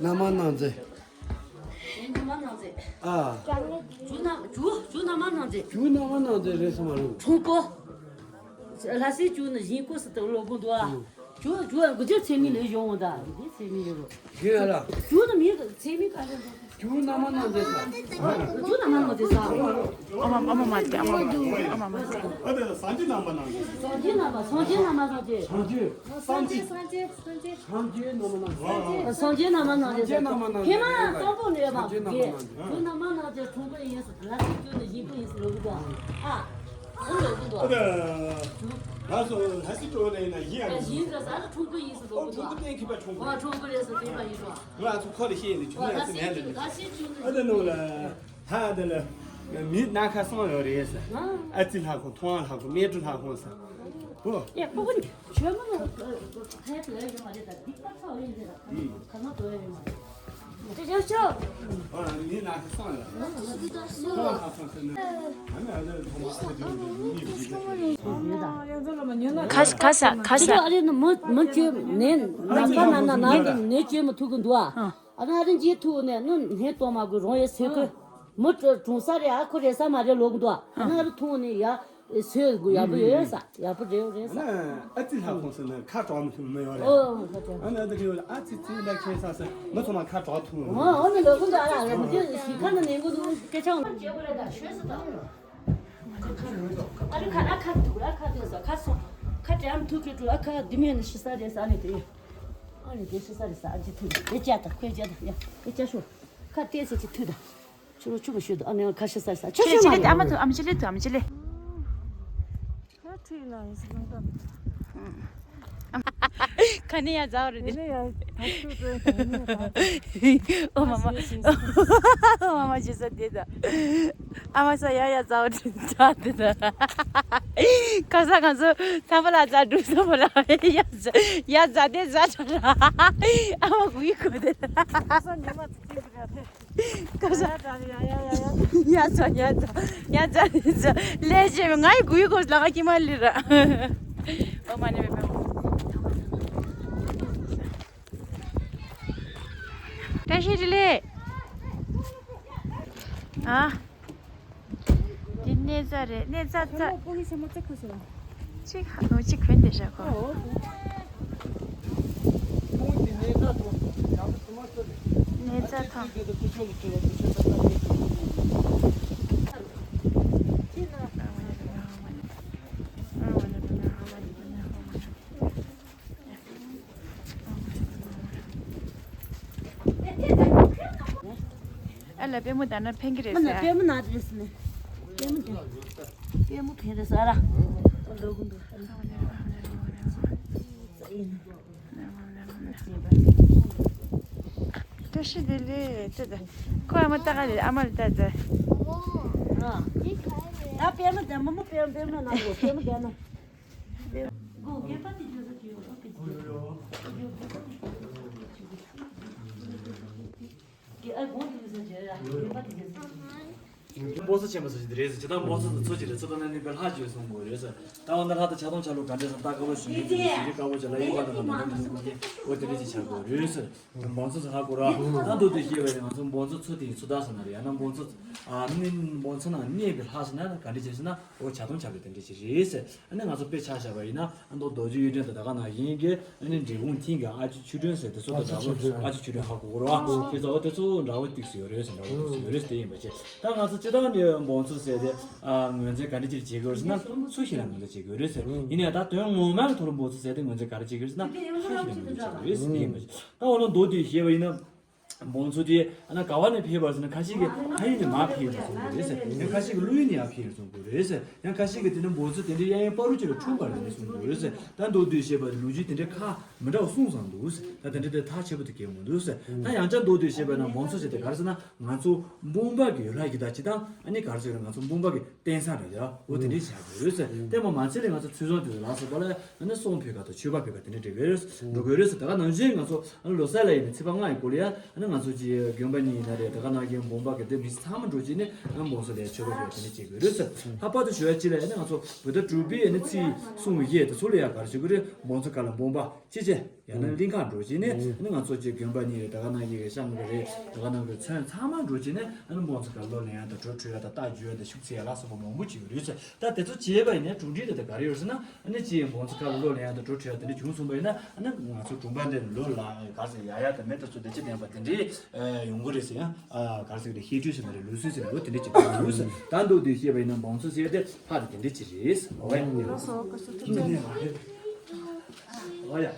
རྣམ་པ་སྣང་མཛད། རྣམ་པ་སྣང་མཛད། ཨ། ཇོ་རྣམ་ཇོ་ཇོ་རྣམ་པ་སྣང་མཛད། ཇོ་རྣམ་པ་སྣང་མཛད་རེད་སོང་བ་རུང་། འཁྲུངས་པོ། ལྷ་སའི་ཇོ་ནི་གཞིས་ཀོ་སི་ཏུ་ལོ་གུང་དུ་ཨ། ཇོ་ཇོ་གུ་ཇོ་ཚེ་མི་ལས་ཡོང་ད། གུ་ཇོ་ཚེ་མི་ཡོད་རོ། ཇོ་ལ། ཇོ་ནི་མི་ཚེ་མི་ག་རེ་འདུག་ཇོ་ན་མ་ན་འདི་ས། ཇོ་ན་མ་ན་འདི་ས། ཨ་མ་ཨ་མ་མ་དེ་ཨ་མ་ཨ་མ་མ་དེ། ཨ་དེ་སངས་རྒྱས་རྣམ་པ་ན། སངས་རྒྱས་རྣམ་པ་སངས་རྒྱས་རྣམ་པ་སངས་རྒྱས། སངས་རྒྱས་སངས་རྒྱས་སངས་རྒྱས། སངས་རྒྱས་རྣམ་པ་སྣང་། སངས་རྒྱས་རྣམ་པ་སྣང་། སངས་རྒྱས་རྣམ་པ་སྣང་། ཧེ་མ་དང་པོ་ནས་བ། སངས་རྒྱས་རྣམ་པ་སྣང་། ཇོ་རྣམ་པ་སྣང་རྒྱ་ཁྲོང་པོ་ཡིན་སུ་ལ་སི་ཇོ་ནི་ཡིན་པོ་ཡིན་སུ་ལོ་གི་དོ། ཨ། ཁོང་ལོ་གི་དོ། ལ་སོ་ལ་སི་ཇོ་ནི་ཡིན་ན་ཡིན་ཨ། ཡིན་ཟ་ས་ཁྲོང་པོ་ཡིན་སུ་ལོ་གི་དོ། ཁྲོང་པོ་ཏན་ཁི་པ་ཁྲོང་པོ། ཁྲོང་པོ་རེད་སུ་ཏན་པ་ཡིན་དོ། ང་ཚོ་ཁོ་ལ་ཤེས་ནི་ཁྱོད་ང་ཚོ་ནས་ལ་སི་ཇོ་ནི། ཨ་ད་ནོ་ལ། ཧ་ད་ལ། མི་སྣ་ཁ་སོང་ཡོད་རེད་ས། ཨ་ཙི་ལྷ་ཁོང་ཐོང་ལྷ་ཁོང་མེ་ཀྲུ་ལྷ་ཁོང་ས། ཨོ། ཡ་ཁོ་ཁོ་ནི་ཆོས་མོ་ལ་ཐད་ལ་ཡོད་མ་རེད་ད་སྡིག་པ་ཚ་བ་ཡིན་རེད་ད། ཁ་ན་དོ་ཡ་ཡོད་མ་རེད། ཅི་ཅི་ཅི། ཨ་མི་སྣ་ཁ་སོང་ཡོད། ཐོང་ལྷ་ཁོང་ས་ནི། ཨ་མི་ཨ་ད་ཐོང་མ་ཁ་ཅུ་མི་མི་ད། ཁ་ཁ་ས་ཁ་ས། ཨ་རེ་ནི་མི་མི་ཅོས་ནས་ནག་པ་ན་ན་ན་ནས་ཅོས་མི་ཐུབ་གི་འདུག་ཨ། ཨ་ན་རིན་གྱིས་ཐུག་ནས་ནི་ནས་གཏོང་མ་དགོས་རང་ཡས་ཟེར་གི། མི་གྲོང་ས་རེད་ཨ་ཁོ་རེད་ས་མ་རེད་ལོག་འདུག་ཨ་ན་རི་ཐུག་ནས་ཡ་ཟེར་དགོས་ཡག་པོ་ཡོད་ས་ཡག་པོ་རེད་རེད་ས། ཨ་ཙི་ལྷ་ཁོང་ཟེར་ན་ཁ་གྲོགས་མི་ཐུབ་མི་ཡོད་རེད། ཨོ་ཁ་གྲོགས། ཨ་ན་ད་དེ་ཨ་ཙི་ཙི་ལ་ཁྱེད་ས་ཟེར་མི་ཚོ་མ་ཁ་གྲོགས་ཐུབ་མི་ཨོ་ཨོ་ནི་ལོག་འདུག་ཨ་ར་རེད་མི་དེ་ཞིག་ཁ་ན་ནས་འགོ་འདུག་སྐད་ཆ་འོང་། ཨ་རི་ཁ་ཨ་ཁ་འདུག་ཨ་ཁ་འདུག་ས་ཁ་སོང་ཁ་དྲན་ཐུག་གི་འདུག་ཨ་ཁ་འདི་མེད་ནི་ཤི་ས་རེད་ས་ཨ་ནི་དེ། ཨ་ནི་དེ་ཤི་ས་རེད་ས་ཨ་ཅི་ཐུག་དེ་བཅད་དང་ཁོས་བཅད་དང་ཡ་དེ་བཅད་ཤོག་ཁ་ལྟས་ཟེར་གྱི་ཐུག་དང་ཆུ་ལོ་ཆུ་མ་ཤོད་དང་ཨ་ནི་ཁ་ཤི་ས་རེད་ས་ཆུ་ཤོད་མ་རེད། ཨ་མ་ཐུག་ཨ་མ་ཅི་ལེ་ཐུག་ཨ་མ་ཅི་ལེ། ཁ་ཁ་ནི་ཡ་ཛའོ་རེད། དེ་ནས་ཡ་ཐག་ཆོད་དོ་ཡ་ད་ནི་ཡ་ད། ཨོ་མ་མ། ཨོ་མ་མ་ཇི་ས་དེ་ད། ཨ་མ་ས་ཡ་ཡ་ཛའོ་རེད་ད་དེ་ད། ཁ་ས་ང་ཚོ་ཚ་བ་ལ་ཛ་འགྲུབ་ས་བ་ལ་ཡ་ཛ་ཡ་ཛ་དེ་ཛ་ད་ད། ཨ་མ་གུ་ཡི་གུ་དེ་ད། ཁ་ས་ཉི་མ་ཚ་ཅིག་ད་དེ། ཀ་ས། ཡ་ཚ་ཡ་ཚ་ཡ་ཚ་ཡ་ཚ་ལས་བྱེད་ང་ཡི་གུ་ཡི་གུ་ལ་ཁ་ཀྱི་མ་ལི་ར། ཨོ་མ་ནི་མེ་མེ། བཀྲ་ཤིས་བདེ་ལེགས། ཨ། འདི་གནས་ཚ་རེད་གནས་ཚ་ཚ། ཆེན་མོ་སྤུ་གུ་ཆེན་མོ་བརྩི་ཁུ་ཟེར་བ། གཅིག་ཧ་ནོ་གཅིག་གོན་བསྡད་ཤག་ཁོ། ཨོ། གནས་ཚ་ཐང་། ཨ་ལ་པད་མོ་ད་ན་ཕན་གི་རེད་ཟེར། པད་མོ་ན་རེད་ཟེར་ནས། པད་མོ་དེ། པད་མོ་ཕན་རེད་ཟེར་ཨ་ར། ཨོ་ལོ་གུ་འདུག་ཨ་ར། བཀྲ་ཤིས་བདེ་ལེགས་ཏེ་ཏེ། ཁོ་ཨ་མ་ལྟ་ག་རེད་ཨ་མ་ལ་ལྟ་ཏེ། ཨ། ད་པད་མོ་དེ་མོ་མོ་པད་པད་མོ་ན་གོ་པད་མོ་དེ་ན། སྦོ་ས་ཆེན་པོ་ཟེར་གྱི་འདི་རེད་ཟེར། ཇི་ལྟར་སྦོ་ས་ཚོ་ཅི་རེད་ཚོ་ད་ན་ནི་པའི་ལྷ་བཅོས་གསུང་དགོས་རེད་ཟེར། ད་འོ་ན་ལྷ་དང་ཆ་ཚང་ཆ་ལུགས་ག་འདྲས་ཟེར་ད་དཀའ་བོ་ཞུ་ཡིན་ཟེར་དཀའ་བོ་བྱས་ལ་ཡིན་པ་དང་ལ་མ་འདྲ་འདྲ་ཟེར་གོ་གི་འོ་དེ་འདྲས་ཅིག་བྱ་དགོས་རེད་ཟེར། འབོང་ཚོ་ཚོ་ཧ་གོ་ར། ད་མདོ་དེ་ཤེས་པ་ཡིན་ང་ཚོ་འབོང་ཚོ་ཚོ་དེ་ཡིན་ཚོ་ད་ཟེར་ན་རེད་ཡང་ན་འབོང་ཚོ་ཨ་ནི་འབོང་ཚོ་ནང་གནས་པའི་ལྷ་ཟེར་ན་ག་འདྲས་ཅིག་ཟེར་ན་འོ་ཆ་ཚང་ཆ་བའི་དེ་འདྲས་ཅིག་རེད་ཟེར། ཨ་ནི་ང་ཚོ་དཔེ་ཆ་བཞག་པ་ཡིན་ན་ཨ་མདོ་རྡོ་རྗེ་གཡུ་སྒྲོན་དང་ད་ག་ནང་བཞིན་གྱི་ཨ་ནི་འབྲས་སྤུངས་མཐིལ་གྱི་ཨ་ཆུ་ཆུ་སྒྲོན་ཟེར་དེ་ཚོ་དང་འདྲ་བོ་ཨ་ཆུ་ཆུ་སྒྲོན་ཧ་གོ་གོ་རོ་ཨ་དེ་ཚོ་དེ་ཚོ་འདྲ་བོ་ཏིག་ཙམ་ཡོད་རེད་ཟེར། འདྲ་བོ་ཏིག་ཙམ་ཡོད་རེད་ཟེར་དེ་ཡིན་པ་བྱས། ད་ང་ཚོ་སྤྱི་བཏང་ནས་འབོང་ཚོ་ཟེར་དེ་ཨ་ངོས་འཛིན་ག་འདྲ་ཅིག་བྱེད་དགོས་ཟེར་ན་ཚུལ་ཤེས་ལ་ངོས་འཛིན་བྱེད་དགོས་རེད་ཟེར། ཡིན་ནའི་ད་དོན་ངོ་མ་ཐོག་ལ་འབོང་ཚོ་ཟེར་དེ་ངོས་འཛིན་ག་རེ་བྱེད་དགོས་ཟེར་ན་ཚུལ་ཤེས་ལ་ངོས་འཛིན་བྱེད་དགོས་རེད་ཟེར་དེ་ཡིན་པ་བྱས། ད་འོ་ན་མདོ་དེ་ཤེས་པ་ཡིན་ན། འབོང་ཚོ་དེ་ཨ་ན་ག་བ་ནས་ཕེབས་པ་ཟེར་ན་ཁ་ཤས་ཀྱིས་ཕ་ཡུལ་ནས་མར་ཕེབས་ཡོད་གསུང་གི་རེད་ཟེར། ཡང་ཁ་ཤས་ཀྱིས་ཀླུ་ཡུལ་ནས་ཡར་ཕེབས་ཡོད་གསུང་གི་རེད་ཟེར། ཡང་ཁ་ཤས་ཀྱིས་དེ་ནས་འབོང་ཚོ་དེ་འདྲའི་གཡས་གཡོན་བར་དུ་ཅིག་ལ་འཁྲུངས་པ་རེད་གསུང་གི་རེད་ཟེར། ད་མདོ་དེ་བཤད་པ་དེ་ལོ་རྒྱུས་དེ་འདྲའི་ཁག་མི་འདྲ་བ་གསུངས་ཙང་འདུག་ཟེར། ད་དེ་འདྲ་དེ་ཐག་ཆོད་པོ་དེ་གལ་མི་འདུག་ཟེར། ད་ཡང་བསྐྱར་མདོ་དེ་བཤད་པ་ན་འབོང་ཚོ་ཟེར་དེ་ག་རེ་ཟེར་ན་ང་ཚོ་འབུམ་པ་གི་ཡོད་ལྷ་ཡི་ད་ཅི་ད་ཨ་ནི་ག་རེ་ཟེར་ན་ང་ཚོ་འབུམ་པ་གི་རྟེན་ས་རེད་ཡ། འོ་དེ་འདྲའི་བྱ་དགོས་རེད་ཟེར། དེ་མ་མ་ཚད་ལས་ང་ཚོ་ཚུལ་བཟང་དེ་ཚོ་ལ་སོགས་པ་ལ་ཨ་ནི་གསུང་ཕུལ་ག་དང་མཆོད་པ་ཕུལ་ག་དེ་འདྲ་འགྲིག་གི་རེད་འགྲོ་དགོས་རེད་ཟེར། ད་ག་ནང་བཞིན་ང་ཚོ་ཨ་ནི་ལོ་གསར་ལ་ཡིན་ན་ཚེས་པ་ལྔ་ཡི་སྐོར་ལ་ཡ་ཨ་ནི་ང་ཚོ་ཀྱི་དགོན་པ་གཉིས་ཡིན་ན་རེད། ད་ག་ནང་བཞིན་འབུམ་པ་གི་དེ་མི་ཚང་མ་འགྲོ་བྱས་ནས་ཨ་ནི་འབོང་ཚོ་ལ་མཆོད་པ་ཕུལ་ག་དེ་འདྲ་བྱེད་དགོས་རེད་ཟེར། ལྷག་པར་དུ་ཞུ་ཡ་ཅི་ལ་ཡ་ཨ་ནི་ང་ཚོ་བོད་ཟླ་དྲུག་པའི་ཨ་ནི་ཚེས་གསུམ་བཞི་དེ་ཚོ་ལ་ཡ་ག་རེ་བྱེད་དགོས་རེད། འབོང་ཚོ་ག་ལ་འབུམ་པ་ཅི་བྱས། ཡང་ན་གླིང་ཁ་འགྲོ་བྱས་ནས་ཨ་ནི་ང་ཚོ་ཅིག་དགོན་པ་གཉིས་རེད། ད་ག་ནང་བཞིན་གྱི་ཤང་གི་རེད། ད་ག་ནང་གི་ཚོན་ཚང་མ་འགྲོ་བྱས་ནས་ཨ་ནི་འབངས་ཚོ་ག་གླུ་ལེན་ཡ་དང་བྲོ་འཁྲབ་ཡ་དང་རྟ་རྒྱུག་ཡ་དང་ཤུགས་ཚད་ཡ་ལ་སོགས་པ་མང་པོ་ཅིག་ཡོད་རེད་ཟེར། ད་དེ་ཚོ་བྱས་པ་ཡིན་ན་གྲུབ་འབྲས་དེ་ད་ག་རེ་ཡོད་ཟེར་ན། ཨ་ནི་ཅིག་འབངས་ཚོ་ག་ལ་གླུ་ལེན་ཡ་དང་བྲོ་འཁྲབ་ཡ་དེ་འདྲ་བྱུང་སོང་པ་ཡིན་ན། ཨ་ནི་ང་ཚོ་གྲོང་པ་འདི་ལ་ག་ཟེར་ཡ་ཡ་དང་མེ་དང་ཚོ་བདེ་སྐྱིད་ལྡན་པ་དེ་འདྲའི་ཡོང་གི་རེད་ཟེར། ཡང་ག་ཟེར་གི་རེད། བཤད་སྲོལ་ཟེར་ན་རེད། ལུགས་སྲོལ་ཟེར་ན་རེད། འོ་དེ་འདྲ་ཅིག་འདུག་ཟེར། ད་མདོར་བསྡུས་བཤད་པ་ཡིན་ན་འབངས་ཚོ་ཟེར་ཡ་དེ་ཕར་དེ་དེ་འདྲ་ཅིག་རེད། འོ་ཡ། ལགས་སོ། བཀའ་ཤག་ཐུགས་རྗེ་ཆེ། འོ་ཡ།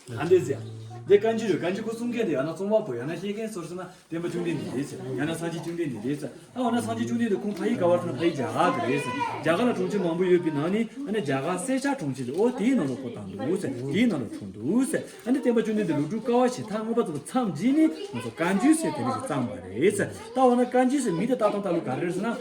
ཨ་འདྲས་ཟེར། འདི་བཀའ་འགྱུར་རེད། བཀའ་འགྱུར་ཁོ་གསུང་མཁན་དེ་ཡང་ན་རྩོམ་པ་པོ་ཡང་ན་བཤད་མཁན་སུ་རེད་ཟེར་ན་བསྟན་པ་བཅོམ་ལྡན་འདས་རེད་ཟེར། ཡང་ན་སངས་རྒྱས་བཅོམ་ལྡན་འདས་རེད་ཟེར། ཨ་འོ་ན་སངས་རྒྱས་བཅོམ་ལྡན་འདས་ཕ་ཡི་ག་བར་ན་ཕ་ཡི་རྒྱ་གར་དུ་རེད་ཟེར། རྒྱ་གར་ལ་གྲོང་ཁྱེར་མང་པོ་ཡོད་པའི་ནང་ནས་ཨ་ནི་རྒྱ་གར་སེར་སྐྱ་གྲོང་ཁྱེར་ཟེར། འོ་དེའི་ནང་ལ་ཁོ་བཏང་འདུག་ཟེར། དེའི་ནང་ལ་འཁྲུངས་འདུག་ཟེར། ཨ་ནི་བསྟན་པ་བཅོམ་ལྡན་འདས་ལོ་དྲུག་དཀའ་བ་ཞེ་ཐང་མངོན་པར་རྫོགས་པ་མཚམས་བཞི་ནས་ང་ཚོ་བཀའ་འགྱུར་ཟེར་དེ་འདྲ་ཞིག་བརྩམས་པ་རེད་ཟེར། ད་འོ་ན་བཀའ་འགྱུར་ཟེར་མིང་དེ་བཏགས་སྟངས་ད་ལོ་ག་རེ་རེད་ཟེར་ན།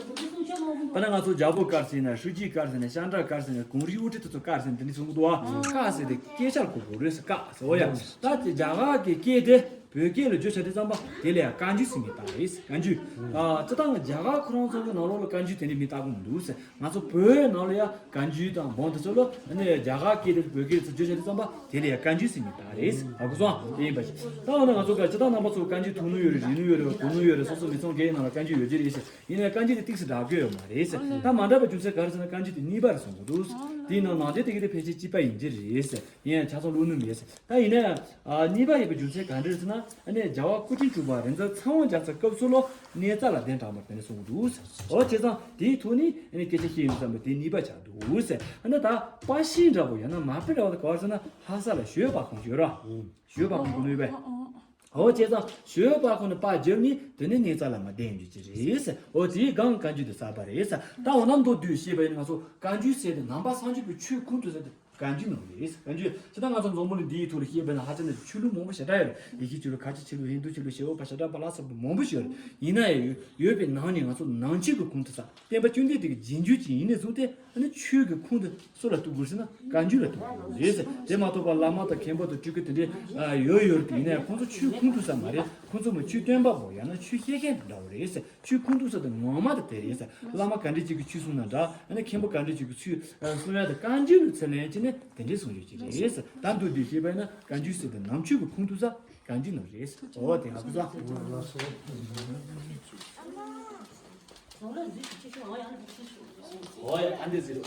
ད་ནི་ང་ཚོ་རྒྱལ་པོ་བཀའ་ཟེར་ན། ཧྲུའུ་ཅི་བཀའ་ཟེར་ན། ཤ་ཁྲག་བཀའ་ཟེར་ན། གངས་རིའི་དབུ་ཁྲིད་དེ་ཚོ་བཀའ་ཟེར་ན་དེ་འདྲ་གསུང་གི་འདུག་ཨ། བཀའ་ཟེར་དེ་སྐད་ཆར་གོ་དགོས་རེད་ཟེར། བཀའ་ཟེར། འོ་ཡ། ད་དེ་རྒྱ་གར་གྱི་སྐད་དེ་བོད་སྐད་ལ་བསྒྱུར་བྱ་དུས་ཙམ་པ་དེ་ལ་ཡང་བཀའ་འགྱུར་ཟེར་མིང་བཏགས་རེད་ཟེར། བཀའ་འགྱུར། ཨ། སྤྱིར་བཏང་རྒྱ་གར་ཁོ་རང་ཚོ་གི་ནང་ལོགས་ལ་བཀའ་འགྱུར་དེ་འདྲའི་མིང་བཏགས་གི་མི་འདུག་ཟེར། ང་ཚོ་བོད་ནང་ལ་ཡང་བཀའ་འགྱུར་དང་འབུམ་དེ་ཚོ་ལ་ནི་རྒྱ་གར་སྐད་དེ་བོད་སྐད་ཚུར་བསྒྱུར་བྱ་དུས་ཙམ་པ་དེ་ལ་ཡང་བཀའ་འགྱུར་ཟེར་མིང་བཏགས་རེད་ཟེར། ཧ་གོ་སོང་། དེ་ཡིན་པ་ཞིག། ད་འོ་ན་ང་ཚོ་ག་སྤྱིར་བཏང་རྣམ་པ་ཚོ་བཀའ་འགྱུར་ཐུགས་སྣང་ཡོད་རེད། རིག་ནུས་ཡོད་རེད། གོ་ནུས་ཡོད་རེད། སོ་སོ་མི་ཚང་གི་ནང་ལ་བཀའ་འགྱུར་ཡོད་ཀྱི་རེད་ཟེར། ཡིན་ནའི་བཀའ་འགྱུར་དེ་ཏོག་ཙམ་འདྲ་གི་ཡོད་མ་རེད་ཟེར། ད་མ་འདྲ་བའི་རྒྱུ་མཚན་ག་རེ་ཟེར་ན་བཀའ་འགྱུར་དེ་གཉིས་པ་རེད་གསུང་གི་འདུག། དེའི་ནང་ནང་དོན་དེ་གི་དེ་ཕལ་ཆེར་གཅིག་པ་ཡིན་གྱི་རེད་ཟེར། ཡིན་ཡང་ཆ་ཚང་ལོག་ནི་མེད་ཟེར། ད་ཡིན་ནའི་ཨ་གཉིས་པ་ཡིན་པའི་རྒྱུ་མཚན་ག་འདྲ་རེད་ཟེར་ན། ཨ་ནི་རྒྱལ་བ་སྐུ་ཕྲེང་དྲུག་པ་རིག་འཛིན་ཚེ་དབང་རྒྱ་མཚོའི་སྐབས་སུ་ལོ་གནས་རྩ་ལ་གདན་དྲངས་པ་དེ་ནས་གསུང་གི་འདུག་ཟེར། འོ་བྱས་ཙང་དེའི་ཐོག་ནས་ཨ་ནི་སྐད་ཆ་བཤད་ཡོང་ཙམ་པ་དེ་གཉིས་པ་ཆགས་འདུག་ཟེར། ཨ་ནི་ད་པར་ཤིང་འདྲ་པོ་ཡང་ན་མ་དཔེ་འདྲ་པོ་དེ་ག་བ་རེད་ཟེར་ན་ལྷ་ས་ལ་ཞོལ་པར་ཁང་ཞིག་ཡོད་ར། ཞོལ་པར་ཁང་གོ་ནུས་པས། འོ་བྱས་ཙང་ཞོལ་པར་ཁང་ནས་པར་བརྒྱབ་ནས་དེ་ནས་གནས་རྩ་ལ་མར་གདན་འཇོག་གི་རེད་ཟེར། འོ་དེའི་སྒང་བཀའ་འགྱུར་དེ་བསགས་པ་རེད་ཟེར། ད་འོ་ན་མདོར་བསྡུས་བཤད་པ་ཡིན་ན་ང་ཚོ་བཀའ་འགྱུར་ཟེར་དེ་ནང་པ་སངས་རྒྱས་པའི་ཆོས་ཁུངས་གཏུགས་ས་དེ་བཀའ་འགྱུར་ནང་རེད་ཟེར། བཀའ་འགྱུར་ཇི་ལྟར་ང་ཚོ་འཛམ་བུ་གླིང་འདིའི་ཐོག་ལ་བཤད་པ་ཡིན་ན་ཧ་ཅང་ནས་ཆོས་ལུགས་མང་པོ་ཞེ་དྲག་ཡོད་རེད། ཡེ་ཤུའི་ཆོས་ལུགས། ཁ་ཆེ་ཆོས་ལུགས། ཧིན་དུ་ཆོས་ལུགས། ཞེས་འོ་པ་ཞེ་དྲག་པ་ལ་སོགས་པ་མང་པོ་ཞིག་ཡོད་རེད། ཡིན་ན་ཡང་ཡོད་པའི་ནང་ནས་ང་ཚོ་ནང་ཆོས་ཀྱི་ཁུངས་གཏུགས་ས། བསྟན་པ་བཅོམ་ལྡན་འདས་ཀྱི་རྗེས་འཇུག་ཅིག་ཡིན་ནས་བཟུང་སྟེ། ཨ་ནི་ཆོས་ཀྱི་ཁུངས་དེ་སུ་ལ་གཏུག་དགོས་ཟེར་ན་བཀའ་འགྱུར་ལ་གཏུག་དགོས་རེད་ཟེར། དེ་མ་གཏོགས་པ་བླ་མ་དང་མཁན་པོ་དང་སྤྲུལ་སྐུ་དེ་འདྲའི་ཨ་ཡོད་ཡོད་རེད་དེ། ཡིན་ན་ཡང་ཁོང་ཚོ་ཆོས་ཁུངས་གཏུག་ས་མ་རེད། ཁོང་ཚོ་མི་ཆོས་སྟོན་པ་པོ་ཡང་ན་ཆོས་བཤད་མཁན་དེ་འདྲ་བོ་རེད་ཟེར། ཆོས་ཁུངས་གཏུག་ས་དེ་ངོ་མ་དེ་དེ་རེད་ཟེར། བླ་མ་ག་འདྲས་ཅིག་གིས་ཆོས་གསུངས་ན་འདྲ། ཨ་ནི་མཁན་པོ་ག་འདྲས་ཅིག་གིས་ཆོས་ཨ་གསུང་ཡ་དེ་བཀའ་འགྱུར་ལ་ཚུར་ལེན་བྱས་ནས་དེ་འདྲས་གསུང་ཡོད་ཀྱི་རེད་ཟེར། ད་མདོར་བསྡུས་བཤད་པ་ཡིན་ན་བཀའ་འགྱུར་ཟེར་དེ་ནང་ཆོས་ཀྱི་ཁུངས་གཏུག་ས་བཀའ་འགྱུར་ནང་རེད་ཟེར། འོ་དེ་ཧ་གོ་སོང་། འོ་ཡ། ཨ་འདི་ཟེར།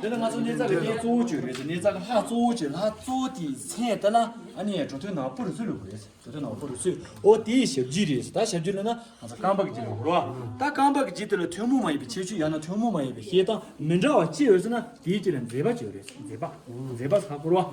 དེ་ནི་ང་ཚོ་གནས་རྩ་གི་གནས་གཙོ་བོ་ཅིག་རེད་ཟེར། གནས་རྩ་གི་ལྷ་གཙོ་བོ་ཅིག་ལྷ་གཙོ་བོ་དེའི་མཚན་དེ་ལ་ཨ་ནི་འགྲོ་དོན་ནང་པུ་རུ་སུ་ལབ་དགོས་རེད་ཟེར། འགྲོ་དོན་ནང་པུ་རུ་སུ། འོ་དེའི་ཞབས་རྗེས་རེད་ཟེར། ད་ཞབས་རྗེས་ལབ་ན་ང་ཚོ་རྐང་པ་གི་རྗེས་ལ་འགྲོ་བ། ད་རྐང་པ་གི་རྗེས་དེ་ལ་ཐུན་མོང་མ་ཡིན་པའི་ཁྱད་ཆོས་ཡང་ན་ཐུན་མོང་མ་ཡིན་པའི་བཤད་སྟངས་མི་འདྲ་བ་ཅི་ཡོད་ཟེར་ན། དེའི་རྗེས་ལ་མཛད་པ་ཅིག་ཡོད་རེད་ཟེར། མཛད་པ། མཛད་པ་ཟེར་གོ་ར།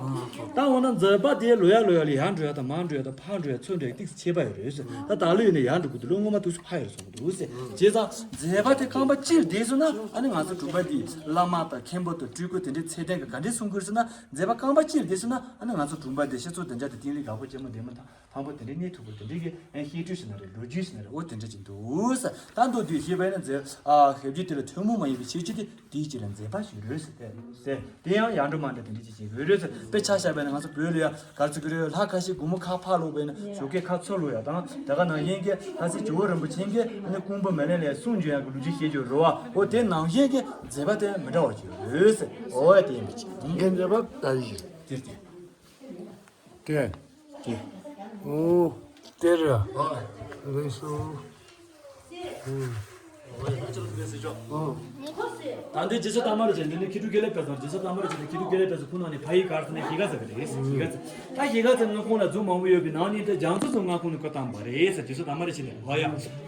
ད་འོ་ན་མཛད་པ་དེ་ལོགས་ཡ་ལོགས་ཡ་ལ་ཡར་འགྲོ་ཡ་དང་མར་འགྲོ་ཡ་དང་ཕར་འགྲོ་ཡ་ཚུར་འགྲོ་ཡ་ཏོག་ཙམ་ཁྱད་པར་ཡོད་རེད་ཟེར། ད་ད་ལོ་ཡིན་ན་ཡར་འགྲོ་དགོས་འདུག། ལོ་སྔོན་མ་ཏོག་ཙམ་ཕར་ཡར་སོང་འདུག་ཟེར། བྱས་ཙང་མཛད་པ་དེ་རྐང་པ་གཅིག་བསྡད་སོང་ན་ཨ་ནི་ང་ཚོ་གྲུབ་པ་འདི་བླ་མ་དང་མཁན་པོ་དང་སྤྲུལ་སྐུ་དེ་འདྲའི་ཚད་ལྡན་གྱི་ག་འདྲས་གསུང་དགོས་ཟེར་ན། མཛད་པ་རྐང་པ་གཅིག་བསྡད་སོང་ན་ཨ་ནི་ང་ཚོ་གྲུབ་པ་འདི་ཤེས་ཚོགས་དེ་འདྲ་དེ་ཏིང་ལི་དགའ་པོ་ཆེན་མོ་འདི་མོ་དང་། དང་པོ་དེ་འདྲའི་གནས་ཐུབ་པ་དེ་འདྲའི་གི་ཨ་བཤད་སྲོལ་ཞིག་ན་རེད། ལོ་རྒྱུས་ཞིག་ན་རེད། འོ་དེ་འདྲ་ཅིག་འདུག་ཟེར། ད་མདོར་བསྡུས་བཤད་པ་ཡིན་ན་མཛད་ཨ་ཞབས་རྗེས་དེ་ལ་ཐུན་མོང་མ་ཡིན་པའི་ཁྱད་ཆོས་དེ་དེའི་རྗེས་ལ་མཛད་པ་ཞིག་རེད་ཟེར་ཏེ། དེ་ཡང་ཡར་འགྲོ་མར་འགྲོ་དེ་འདྲ་ཅིག་བྱེད་དགོས་རེད་ཟེར། དཔེ་ཆ་བཞག་པ་ཡིན་ན་ང་ཚོ་བོད་ལ་ཡ་ག་རེ་ཟེར་གི་རེད། ལྷ་ཁ་ཤས་དགོང་མོ་ཁ་ཕར་ལོག་པ་ཡིན་ན་ཞོགས་ཀས་ཁ་ཚུར་ལོག་ཡ་དང་། དེ་ག་ནང་བཞིན་གྱི་ལྷ་སྲས་ཇོ་བོ་རིན་པོ་ཆེ་གིས་ཨ་ནི་སྐུ་འབུམ་མེ་ལེན་ལས་གསུང་བྱོན་ཡ་གི་ལོ་རྒྱུས་བཤད་རྒྱུ་རེད་བ། འོ་དེ་ནང་བཞིན་གྱི་མཛད་པ་དེ་མི་འདྲ་བ་ཅིག་ཡོད་རེད་ཟེར། འོ་ཡ་དེ་ཡིན་པ་ཅིག་ངས་མཛད་པ་ད་ཡིན། དེར་དེ། དེ། དེ། ཨོ། དེ་རེད། ཨ། ལགས་སོ། ཨོ། ད་ལྟའི་རྗེ་བཙུན་དར་མ་རིན་ཆེན་འདི་ནི་མཁས་གྲུབ་དགེ་ལེགས་དཔལ་བཟང་། རྗེ་བཙུན་དར་མ་རིན་ཆེན་འདི་མཁས་གྲུབ་དགེ་ལེགས་དཔལ་བཟང་ཁོང་ནང་ནས་ཕ་ཡུལ་ག་རེ་ཟེར་ན་གཞིས་ཀ་རྩེ་གི་རེད། གཞིས་ཀ་རྩེ། ད་གཞིས་ཀ་རྩེ་མངའ་ཁོངས་ལ་རྫོང་མང་པོ་ཡོད་པའི་ནང་ནས་དེ་རྒྱ་མཚོ་རྫོང་མངའ་ཁོངས་ནས་བསྐོས་བཏང་བ་རེད་ཟེར། རྗེ་བཙུན་དར་མ་རིན་ཆེན་འདི། ཨོ་ཡ།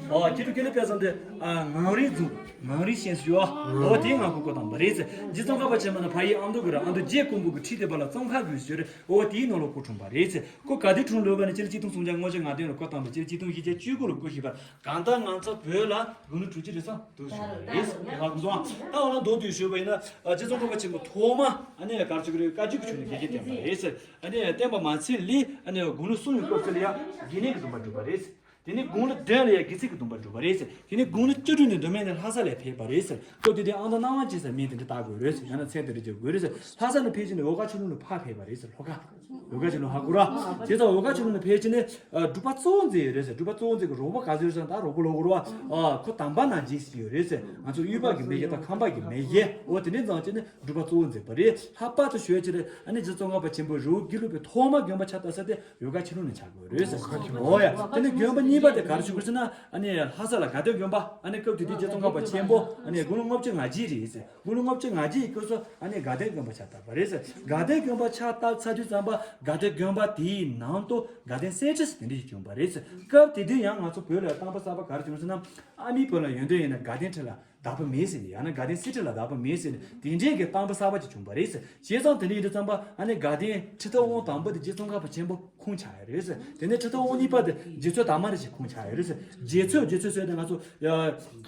ཨོ་མཁས་གྲུབ་དགེ་ལེགས་དཔལ་བཟང་འདི་ཨ་ངམ་རིང་རྫོང་། ངམ་རིང་ཞེས་སུ་ཡོད། ཨོ་དེའི་མངའ་ཁོངས་བསྐོས་བཏང་བ་རེད་ཟེར། རྗེ་ཙོང་ཁ་པ་ཆེན་པོ་ནི་ཕ་ཡུལ་ཨ་མདོ་གི་རེད། ཨ་མདོ་རྗེ་ཀོང་པོ་གི་ཁྲི་སྟེགས་པ་ལ་ཙོང་ཁ་དགོན་ཞེས་རེད། ཨོ་དེའི་ནང་ལ་སྐུ་འཁྲུངས་པ་རེད་ཟེར། ཁོ་ག་དུས་འཁྲུངས་ལོ་བ་ནི་སྤྱི་ལོ་ཆིག་སྟོང་སུམ་བརྒྱ་ལྔ་བཅུ་ང་བདུན་ལ་བསྐོས་བཏང་བ། སྤྱི་ལོ་ཆིག་སྟོང་བཞི་བརྒྱ་བཅུ་དགུ་ལ་སྐུ་གཤེགས་པ། གང་ལྟར་ང་ཚོ་བོད་ལ་དགུང་ལོ་དྲུག་ཅུ་རེ་གསུམ་འདུག་ཟེར་བ་རེད་ཟེར། ཧ་གོ་སོང་། ད་འོ་ན་མདོར་བསྡུས་ཞུས་པ་ཡིན་ན་རྗེ་ཙོང་ཁ་པ་ཆེན་པོ་ཐོག་མ་ཨ་ནི་ག་རེ་ཟེར་གི་རེད། བཀའ་བརྒྱུད་ཀྱི་ཆོས་ནི་དགེ་རྒན་བསྟེན་པ་རེད་ཟེར། ཨ་ནི་བསྟན་པ་མ་ཚད་ལས་ཨ་ནི་དགུང་ལོ་གསུམ་ཡི་སྐབས་སུ་ལ་ཡང་དགེ་བསྙེན་གྱི་སྡོམ་པ་བསྒྲུབས་པ་རེད་ཟེར། དེ་ནས་དགུང་ལོ་བདུན་ལ་ཡང་དགེ་ཚུལ་གྱི་སྡོམ་པ་བསྒྲུབས་པ་རེད་ཟེར། དེ་ནས་དགུང་ལོ་བཅུ་དྲུག་ནས་མདོ་སྨད་ནས་ལྷ་ས་ལ་ཕེབས་པ་རེད་ཟེར། སྐབས་དེ་དུས་ཨང་རྟགས་སྣང་བ་ཅན་ཟེར་མིང་དེ་འདྲ་བཏགས་དགོས་རེད་ཟེར། ཡང་ན་མཚན་དེ་འདྲ་རྒྱག་དགོས་རེད་ཟེར། ལྷ་ས་ནས་ཕེབས་ཕྱིན་ནས་འོལ་ཁ་ཆོས་ལུང་ལ་ཕར་ཕེབས་པ་རེད་ཟེར། ལྷོ་ཁ། འོལ་ཁ་ཆོས་ལུང་ཧ་གོ་ར། དེ་ཙང་འོལ་ཁ་ཆོས་ལུང་ནས་ཕེབས་ཕྱིན་ནས་ཨ་སྒྲུབ་པ་གཙོ་བོ་མཛད་ཡོད་རེད་ཟེར། སྒྲུབ་པ་གཙོ་བོ་མཛད་ཀྱི་རོགས་པ་ག་ཚོད་ཡོད་ཟེར་ན། ད་རོགས་པ་ལོ་གོ་ར། ཨ་ཁོ་དམ་པ་རྣམ་འབྱེད་ཟེར་ཡོད་རེད་ཟེར། ང་ཚོ་ཡུལ་པ་གི་མེས་རྒྱལ་དང་ཁམས་པ་གི་མེས་རྒྱལ། འོ་དེ་འདྲའི་ཙང་བྱས་ནས་སྒྲུབ་པ་གཙོ་བོ་མཛད་པ་རེད། ལྷག་པར་དུ་ཞུ་ཡ་ཅིག་རེད། ཨ་ནི་རྗེ་ཙོང་ཁ་པ་ཆེན་པོ་རི་བོ་དགེ་ལུགས་པའི་ཐོག་མ་དགོན་པ་ཕྱག་བཏབ་ས་དེ་འོལ་ཁ་ཆོས་ལུང་ནས་ཆགས་དགོས་རེད་ཟེར། འོ་ཡ། དེ་ནས་དགོན་པ་གཉིས་པ་དེ་ག་རེ་ཞུ་དགོས་ཟེར་ན། ཨ་ནི་ལྷ་ས་ལ་དགའ་ལྡན་དགོན་པ། ཨ་ནི་སྐབས་དེ་དུས་རྗེ་ཙོང་ཁ་པ་ཆེན་པོ་ཨ་ནི་དགུང་ལོ་ལྔ་བཅུ་ང་གཅིག་རེད་ཟེར། དགུང་ལོ་ལྔ་བཅུ་ང་གཅིག་གི་སྐབས་སུ་ཨ་ནི་དགའ་ལྡན་དགོན་པ་ཕྱག་བཏབ་པ་རེད་ཟེར། དགའ་ལྡན་དགོན་པ་ཕྱག་བཏབ་ཚར་དུས་ཙམ་པ་དགའ་ལྡན་དགོན་པ་དེའི་ནང་དུ་དགའ་ལྡན་གསེར་ཁྲི་ཟེར་དེ་འདྲ་ཞིག་བྱུང་བ་རེད་ཟེར། སྐབས་དེ་དུས་ཡང་ང་ཚོ་བོད་ལ་དམ་པ་གསར་པ་ག་རེ་བྱུང་ཟེར་ན། ཨ་མའི་བོད་ལ་ཡོན་ཏན་ཡིན་ན་དགའ་ལྡན་ཁྲི་ལ་བདག་པོ་མེད་ཟེར་ནས། ཡང་ན་དགའ་ལྡན་གསེར་ཁྲི་ལ་བདག་པོ་མེད་ཟེར་ནས་དེ་འདྲའི་གི་དམ་པ་གསར་པ་ཅིག་བྱུང་བ་རེད་ཟེར། བྱས་ཙང་དེ་འདྲ་ཡིན་དུས་ཙམ་པ་ཨ་ནི་དགའ་ལྡན་ཁྲི་ཐོག་དབང་དང་པོ་དེ་རྗེ་ཙོང་ཁ་པ་ཆེན་པོ་ཁོང་ཆགས་ཡོད་རེད་ཟེར། དེ་ནས་ཁྲི་ཐོག་དབང་གཉིས་པ་དེ་རྗེ་བཙུན་དར་མ་རིན་ཆེན་ཁོང་ཆགས་ཡོད་རེད་ཟེར། རྗེ་བཙུན། རྗེ་བཙུན་ཟེར་ནས་ང་ཚོ་ཡ་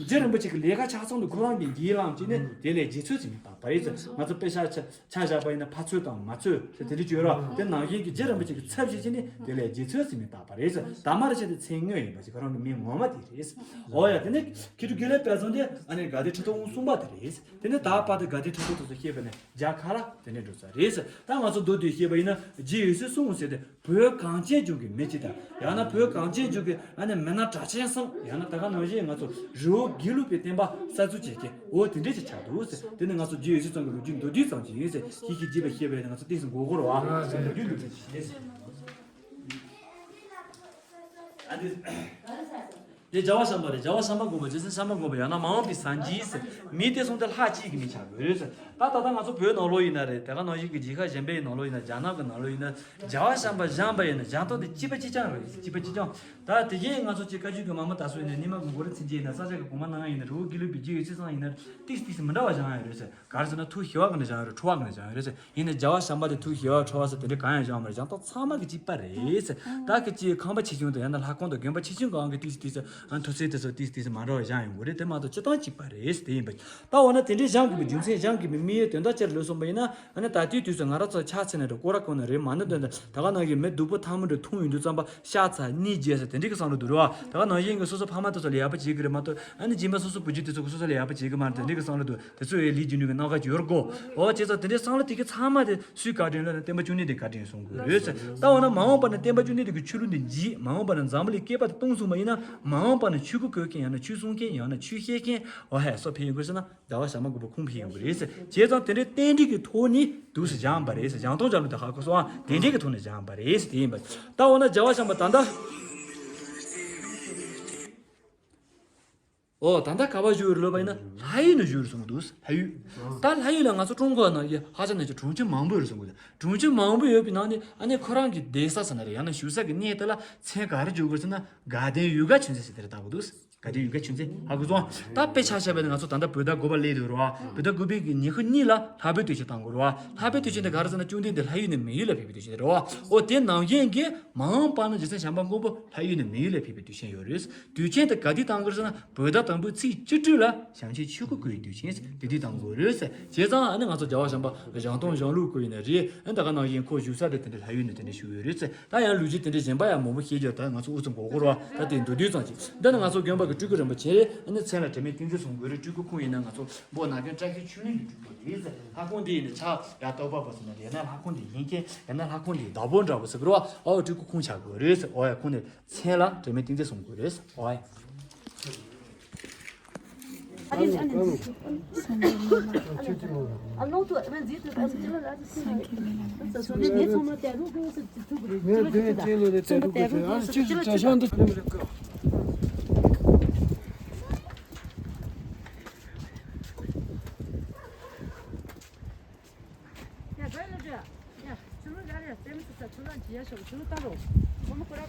རྗེ་རིན་པོ་ཆེ་གི་ལས་ཀ་ཆ་ཚང་དུ་ཁོ་རང་གིས་འགན་བླངས་བྱས་ནས་དེ་ལས་རྗེ་བཙུན་ཟེར་མིང་བཏགས་པ་རེད་ཟེར། ང་ཚོ་དཔེ་ཆ་ཆ་ཆ་བཞག་པ་ཡིན་ན་ཕ་ཚོད་དང་མ་ཚོད་ཟེར་དེ་འདྲ་བརྗོད་རོགས། དེ་ནང་བཞིན་གྱི་རྗེ་རིན་པོ་ཆེ་གི་ཚབ་བྱས་བྱས་ནས་དེ་ལས་རྗེ་བཙུན་ཟེར་མིང་བཏགས་པ་རེད་ཟེར། དར་མ་རིན་ཆེན་དེ་མཚན་དངོས་ཡིན་པ་ཞིག་ཁོ་རང་གི་མིང་ངོ་མ་དེ་རེད་ཟེར། འོ་ཡ། དེ་ནས་མཁས་གྲུབ་དགེ་ལེགས་དཔལ་བཟང་དེ་ཨ་ནི་དགའ་ལྡན་ཁྲི་ཐོག་དབང་གསུམ་པ་དེ་རེད་ཟེར། དེ་ནས་ད་བར་དུ་དགའ་ལྡན་ཁྲི་ཐོག་དེ་ཚོ་བཤད་པ་ནས་རྒྱ་གར་ལ་དེ་འདྲ་འགྲོ་ས་རེད་ཟེར། ད་ང་ཚོ་མདོར་བསྡུས་བཤད་པ་ཡིན་ན་རྗེ་འོད་ཟེར་གསུང་ཟེར་དེ། བོད་གངས་ཅན་ལྗོངས་ཀྱི་མི་སྤྱི་དང་། ཡང་ན་བོད་གངས་ཅན་ལྗོངས་ཀྱི་ཨ་ནི་མི་སྣ་གྲགས་ཅན་གསུམ། ཡང་ན་ད་ག་ནང་བཞིན་ང་ཚོ་རི་བོ་དགེ་ལུགས་པའི་བསྟན་པ་གསར་འཛུགས་བྱེད་མཁན་འོ་དེ་འདྲས་ཅིག་ཆགས་འདུག་ཟེར། དེ་ནི་ང་ཚོ་རྗེ་འོད་ཟེར་ཚང་གི་ལོ་རྒྱུས་མདོར་བསྡུས་ཙམ་ཅིག་ཡིན་ཟེར། ཤིག་ཤིག་བརྗེད་པ་ཤེས་པ་ཡིན་ན་ང་ཚོ་ཏོག་ཙམ་མགོ་སྐོར་བ་ལོ་རྒྱུས་མདོར་བསྡུས་ཤིག་ཡིན་ཟེར། ཨ་འདི། དེ་རྒྱལ་བ་བྱམས་པ་རེད། རྒྱལ་བ་བྱམས་པ་མགོན་པོ། རྗེ་བཙུན་བྱམས་པ་མགོན་པོ། ཡང་ན་མ་འོངས་པའི་སངས་རྒྱས་ཟེར། མིང་དེ་གསུམ་དེ་ལྷ་གཅིག་གི་མིང་ཆགས་དགོས་ཟེར། ད་ད་ལྟ་ང་ཚོ་བོད་ནང་ལོགས་ཡིན་ན་རེད། དེ་ག་ནང་བཞིན་གྱི་རྒྱལ་ཁབ་གཞན་པའི་ནང་ལོགས་ཡིན་ན། རྒྱ་ནག་གི་ནང་ལོགས་ཡིན་ན། རྒྱལ་བ་བྱམས་པ་བཞེངས་པ་ཡིན་ན་བཞེངས་སྟངས་དེ་གཅིག་པ་གཅིག་རྐྱང་རེད། གཅིག་པ་གཅིག་རྐྱང་། ད་དེ་གས་ང་ཚོ་ཅིག་བཀའ་བརྒྱུད་ཀྱི་མ་མོ་དར་སྲོལ་ཡིན་ན། རྙིང་མ་གི་གོ་རུ་མཚན་བཅས་ཡིན་ན། ས་སྐྱ་གི་གོང་མ་རྣམ་ཡིན་ན། རི་བོ་དགེ་ལུགས་པའི་རྗེ་འོད་ཟེར་ཚང་ཡིན་ན། ཏིག་ཏིག་མི་འདྲ་བ་བཞེངས་ཡོད་རེད་ཟེར། ག་རེ་ཟེར་ན་ཐུགས་ཞི་བ་གི་ནས་བཞེངས་ཡོད་རེད། ཁྲོ་བ་གི་ནས་བཞེངས་ཡོད་རེད་ཟེར། ཡིན་ནའི་རྒྱལ་བ་བྱམས་པ་དེ་ཐུགས་ཞི་བ་ཁྲོ་བ་ཟེར་དེ་འདྲ་གང་ཡང་བཞེངས་མ་རེད། བཞེངས་སྟངས་ཚང་མ་གི་གཅིག་པ་རེད་ཟེར། ད་གི་ཅིག་ཁང་པ་ཆེ་ཆུང་དང་། ཡང་ན་ལྷ་ཁང་དང་དགོན་པ་ཆེ་ཆུང་གང་གི་ཏིག་ཙམ་ཏིག་ཙམ་ཨ་ཐོག་ཚད་དེ་ཚོ་ཏིག་ཙམ་ཏིག་ཙམ་མ་འདྲ་བ་བཞེངས་ཡོང་གི་རེད། དེ་མ་གཏོགས་སྤྱིར་བཏང་གཅིག་པ་རེད་ཟེར། དེ་ཡིན་པ། ད་འོ་ན་དེ་འདྲའི་བཞེངས་དགོས་པའི་རྒྱུ་མཚན། བཞེངས་དགོས་པའི་དམིགས་ཡུལ་དོན་དག་ཅི་རེད་ལབ་སོང་པ་ཡིན་ན། ཨ་ནི་ད་ལྟའི་དུས་སུ་ང་རང་ཚོ་ཕྱག་འཚལ་ནས་འགྲོ། སྐོར་ར་བསྐོར་ནས་རེད་མ་ནི་དོན་དག་ད་ག་ནང་བཞིན་མི་སྡུག་པོ་ཐ་མལ་འདྲ་མཐོང་ཡོང་དུས་ཙམ་པ་ཤ་ཚ་གཉིད་རྒྱལ་ཟེར་དེ་འདྲའི་གི་བསམ་བློ་འདུག་རེད་བ། ད་ག་ནང་བཞིན་གི་སོ་སོ་ཕ་མ་དེ་ཚོ་ལ་ཡག་པོ་བྱེད་གི་རེད་མ་གཏོགས། ཨ་ནི་སྦྱིན་པ་སོ་སོ་བུ་རྒྱུད་དེ་ཚོ་གི་སོ་སོ་ལ་ཡག་པོ་བྱེད་གི་མ་རེད། དེ་འདྲའི་གི་བསམ་བློ་འདུག་དེ་ཚོ་ཡི་ལས་ཀྱི་ནུས་ཀྱི་རྣམ་དཀར་གྱི་ཡོད་དགོ། འོ་བྱས་ཙང་དེ་འདྲའི་བསམ་བློ་དེ་གི་ཚང་མ་དེ་སུས་བཀའ་དྲིན་ལབ་ན། སྟོན་པ་བཅུ་གཉིས་དེ་བཀའ་དྲིན་གསུང་དགོས་རེད་ཟེར། ད་འོ་ན་མ་འོངས་པ་ན་སྟོན་པ་བཅུ་གཉིས་དེ་གི་ཆོས་ལུགས་འདི་འཇིག་མ་འོངས་པ་ན་འཛམ་བུ་གླིང་བསྐལ་པ་དེ་སྟོང་སོང་བ་ཡིན་ན། མ་འོངས་པ་ན་ཆོས་སྐུ་བཀོད་མཁན། ཡང་ན་ཆོས་གསུང་མཁན། ཡང་ན་ཆོས་བཤད་མཁན། འོ་ཧེ་སོ་ཕེ་ཡོང་དགོས་ཟེར་ན། རྒྱལ་བ་བྱམས་པ་མགོན་པོ་ཁོང་ཕེབས་ཡོང་གི་རེད་ཟེར། བྱས་ཙང་དེ་འདྲའི་རྟེན་འབྲེལ་གྱི་ཐོག་ནས་འདུག་སེ་བཞེངས་པ་རེད་ཟེར། བཞེངས་སྟངས་བྱ་ལུགས་དེ་ཧ་གོ་སོང་ཨ། དེ་འདྲའི་གི་ཐོག་ནས་བཞེངས་པ་རེད་ཟེར། དེ་ཡིན་པ། ད་འོ་ན་རྒྱལ་བ་བྱམས་པ་ད་ལྟ། ཨོ་ད་ལྟ་ག་པར་བཞུགས་ཡོད་རེད་ལབ་པ་ཡིན་ན་ལྷ་ཡུལ་ནས་བཞུགས་ཡོད་གསུངས་འདུག་ལྷ་ཡུལ། ད་ལྷ་ཡུལ་ལ་ང་ཚོ་ཀྲུང་གོ་ནང་གི་ཧ་ཅང་ནས་ཀྱི་གྲོང་ཁྱེར་མང་པོ་ཡོད་གསུངས་འདུག་གྲོང་ཁྱེར་མང་པོ་ཡོད་པའི་ནང་ནས་ཨ་ནི་ཁོ་རང་གི་བསྡད་ས་ཟེར་ན་རེད། ཡང་ན་བཞུགས་ས་གི་གནས་དེ་ལ་མཚན་ག་རེ་བརྗོད་དགོས་ཟེར་ན། དགའ་ལྡན་ཡུལ་དགའ་ཆོས་མཛད་ཟེར་དེ་རེད། ལྟ་དགོས་འདུག་དགའ་ལྡན་ཡུལ་དགའ་ཆོས་མཛད། ཧ་གོ་སོང་ཨ། ད་དཔེ་ཆ་བཞག་པ་ཡིན་ན་ང་ཚོ་ད་ལྟ་བོད་ཟླ་དགུ་པ་སླེབས་འདུག་རེད་བ། བོད་ཟླ་དགུ་པའི་གི་ཉི་ཤུ་གཉིས་ལ་ལྷག་པའི་དུས་ཆེན་བཏང་དགོས་རེད་བ། ལྷག་པའི་དུས་ཆེན་དེ་ག་རེ་ཟེར་ན། བཅོམ་ལྡན་འདས་ལྷ་ཡུལ་ནས་མི་ཡུལ་ལ་ཕེབས་པའི་དུས་ཆེན་དེ་རེད་བ། ཨོ་དེ་ནང་བཞིན་གྱི་མ་འོངས་པ་ན་རྗེ་བཙུན་བྱམས་པ་མགོན་པོ་ལྷ་ཡུལ་ནས་མི་ཡུལ་ལ་ཕེབས་པའི་དུས་ཆེན་ཡོད་རེད། དུས་ཆེན་དེ་ག་དུས་བཏང་དགོས་ཟེར་ན། བོད་ཟླ་དང་པོའི་ཚེས་བཅུ་དྲུག་ལ་བྱམས་ཆེན་ཆོས་སྐུ་བསྐོར་བའི་དུས་ཆེན་དེ་དུས་བཏང་དགོས་རེད་ཟེར། བྱས་ཙང་ཨ་ནི་ང་ཚོ་རྒྱལ་བ་བྱམས་པ་བཞེངས་སྟངས་བཞེངས་ལུགས་སྐོར་ཡིན་ན་རེད། ཨ་ནི་ད་ག་ནང་བཞིན་ཁོ་བཞུགས་ས་དེ་དེ་འདྲ་ལྷ་ཡུལ་ནས་དེ་འདྲ་བཞུགས་ཡོད་རེད་ཟེར། ད་ཡང་ལོ་རྒྱུས་དེ་འདྲ་གཞན་པ་ཡང་མང་པོ་བཤད་རྒྱུ་ད་ང་ཚོ་འུ་ཚོ་མགོ་སྐོར་བ། ད་དེ་མདོར་བསྡུས་ཙམ་ཅིག་འདི་ནི་ང་ཚོ་དགོན་པ་གི་སྤྲུལ་སྐུ་རིན་པོ་ཆེ་རེད། ཨ་ནི་མཚན་ལ་དྲི་མེད་ཏིང་འཛིན་གསུང་དགོས་རེད། སྤྲུལ་སྐུ་ཁོང་ཡིན་ན་ང་ཚོ་འབོ་ན་གན་བཀྲ་ཤིས་ཆོས་གླིང་གི་སྤྲུལ་སྐུ་རེད་ཟེར། ལྷ་ཁང་འདི་ཡིན་ན་ཕྱག་ཡ་རྟོགས་པ་པོ་ཟེར་ན་རེད། ཡང་ན་ལྷ་ཁང་འདི་ཡིན་མཁན། ཡང་ན་ལྷ་ཁང་འདི་བདག་པོ་འདྲ་པོ་ཟེར་གི་རེད་བ། ཨོ་སྤྲུལ་སྐུ་ཁོང་ཆགས་དགོས་རེད་ཟེར། ཨོ་ཡ་ཁོང་ནི། མཚན་ལ་དྲི་མེད་ཏིང་འཛིན་གསུང་དགོས་རེད། ཨོ་ཡ། ཡ་བོད་སློབ་གྲྭ། ཡ་ཆུ་ལུག་ར་རེ་རྩེད་མོ་ཚོ་ཚ་ཆུ་ལག་ཇི་ཡ་ཤོག་ཆུ་ལུག་ལྟ་རོགས། བུ་མོ་ཁོ་ར།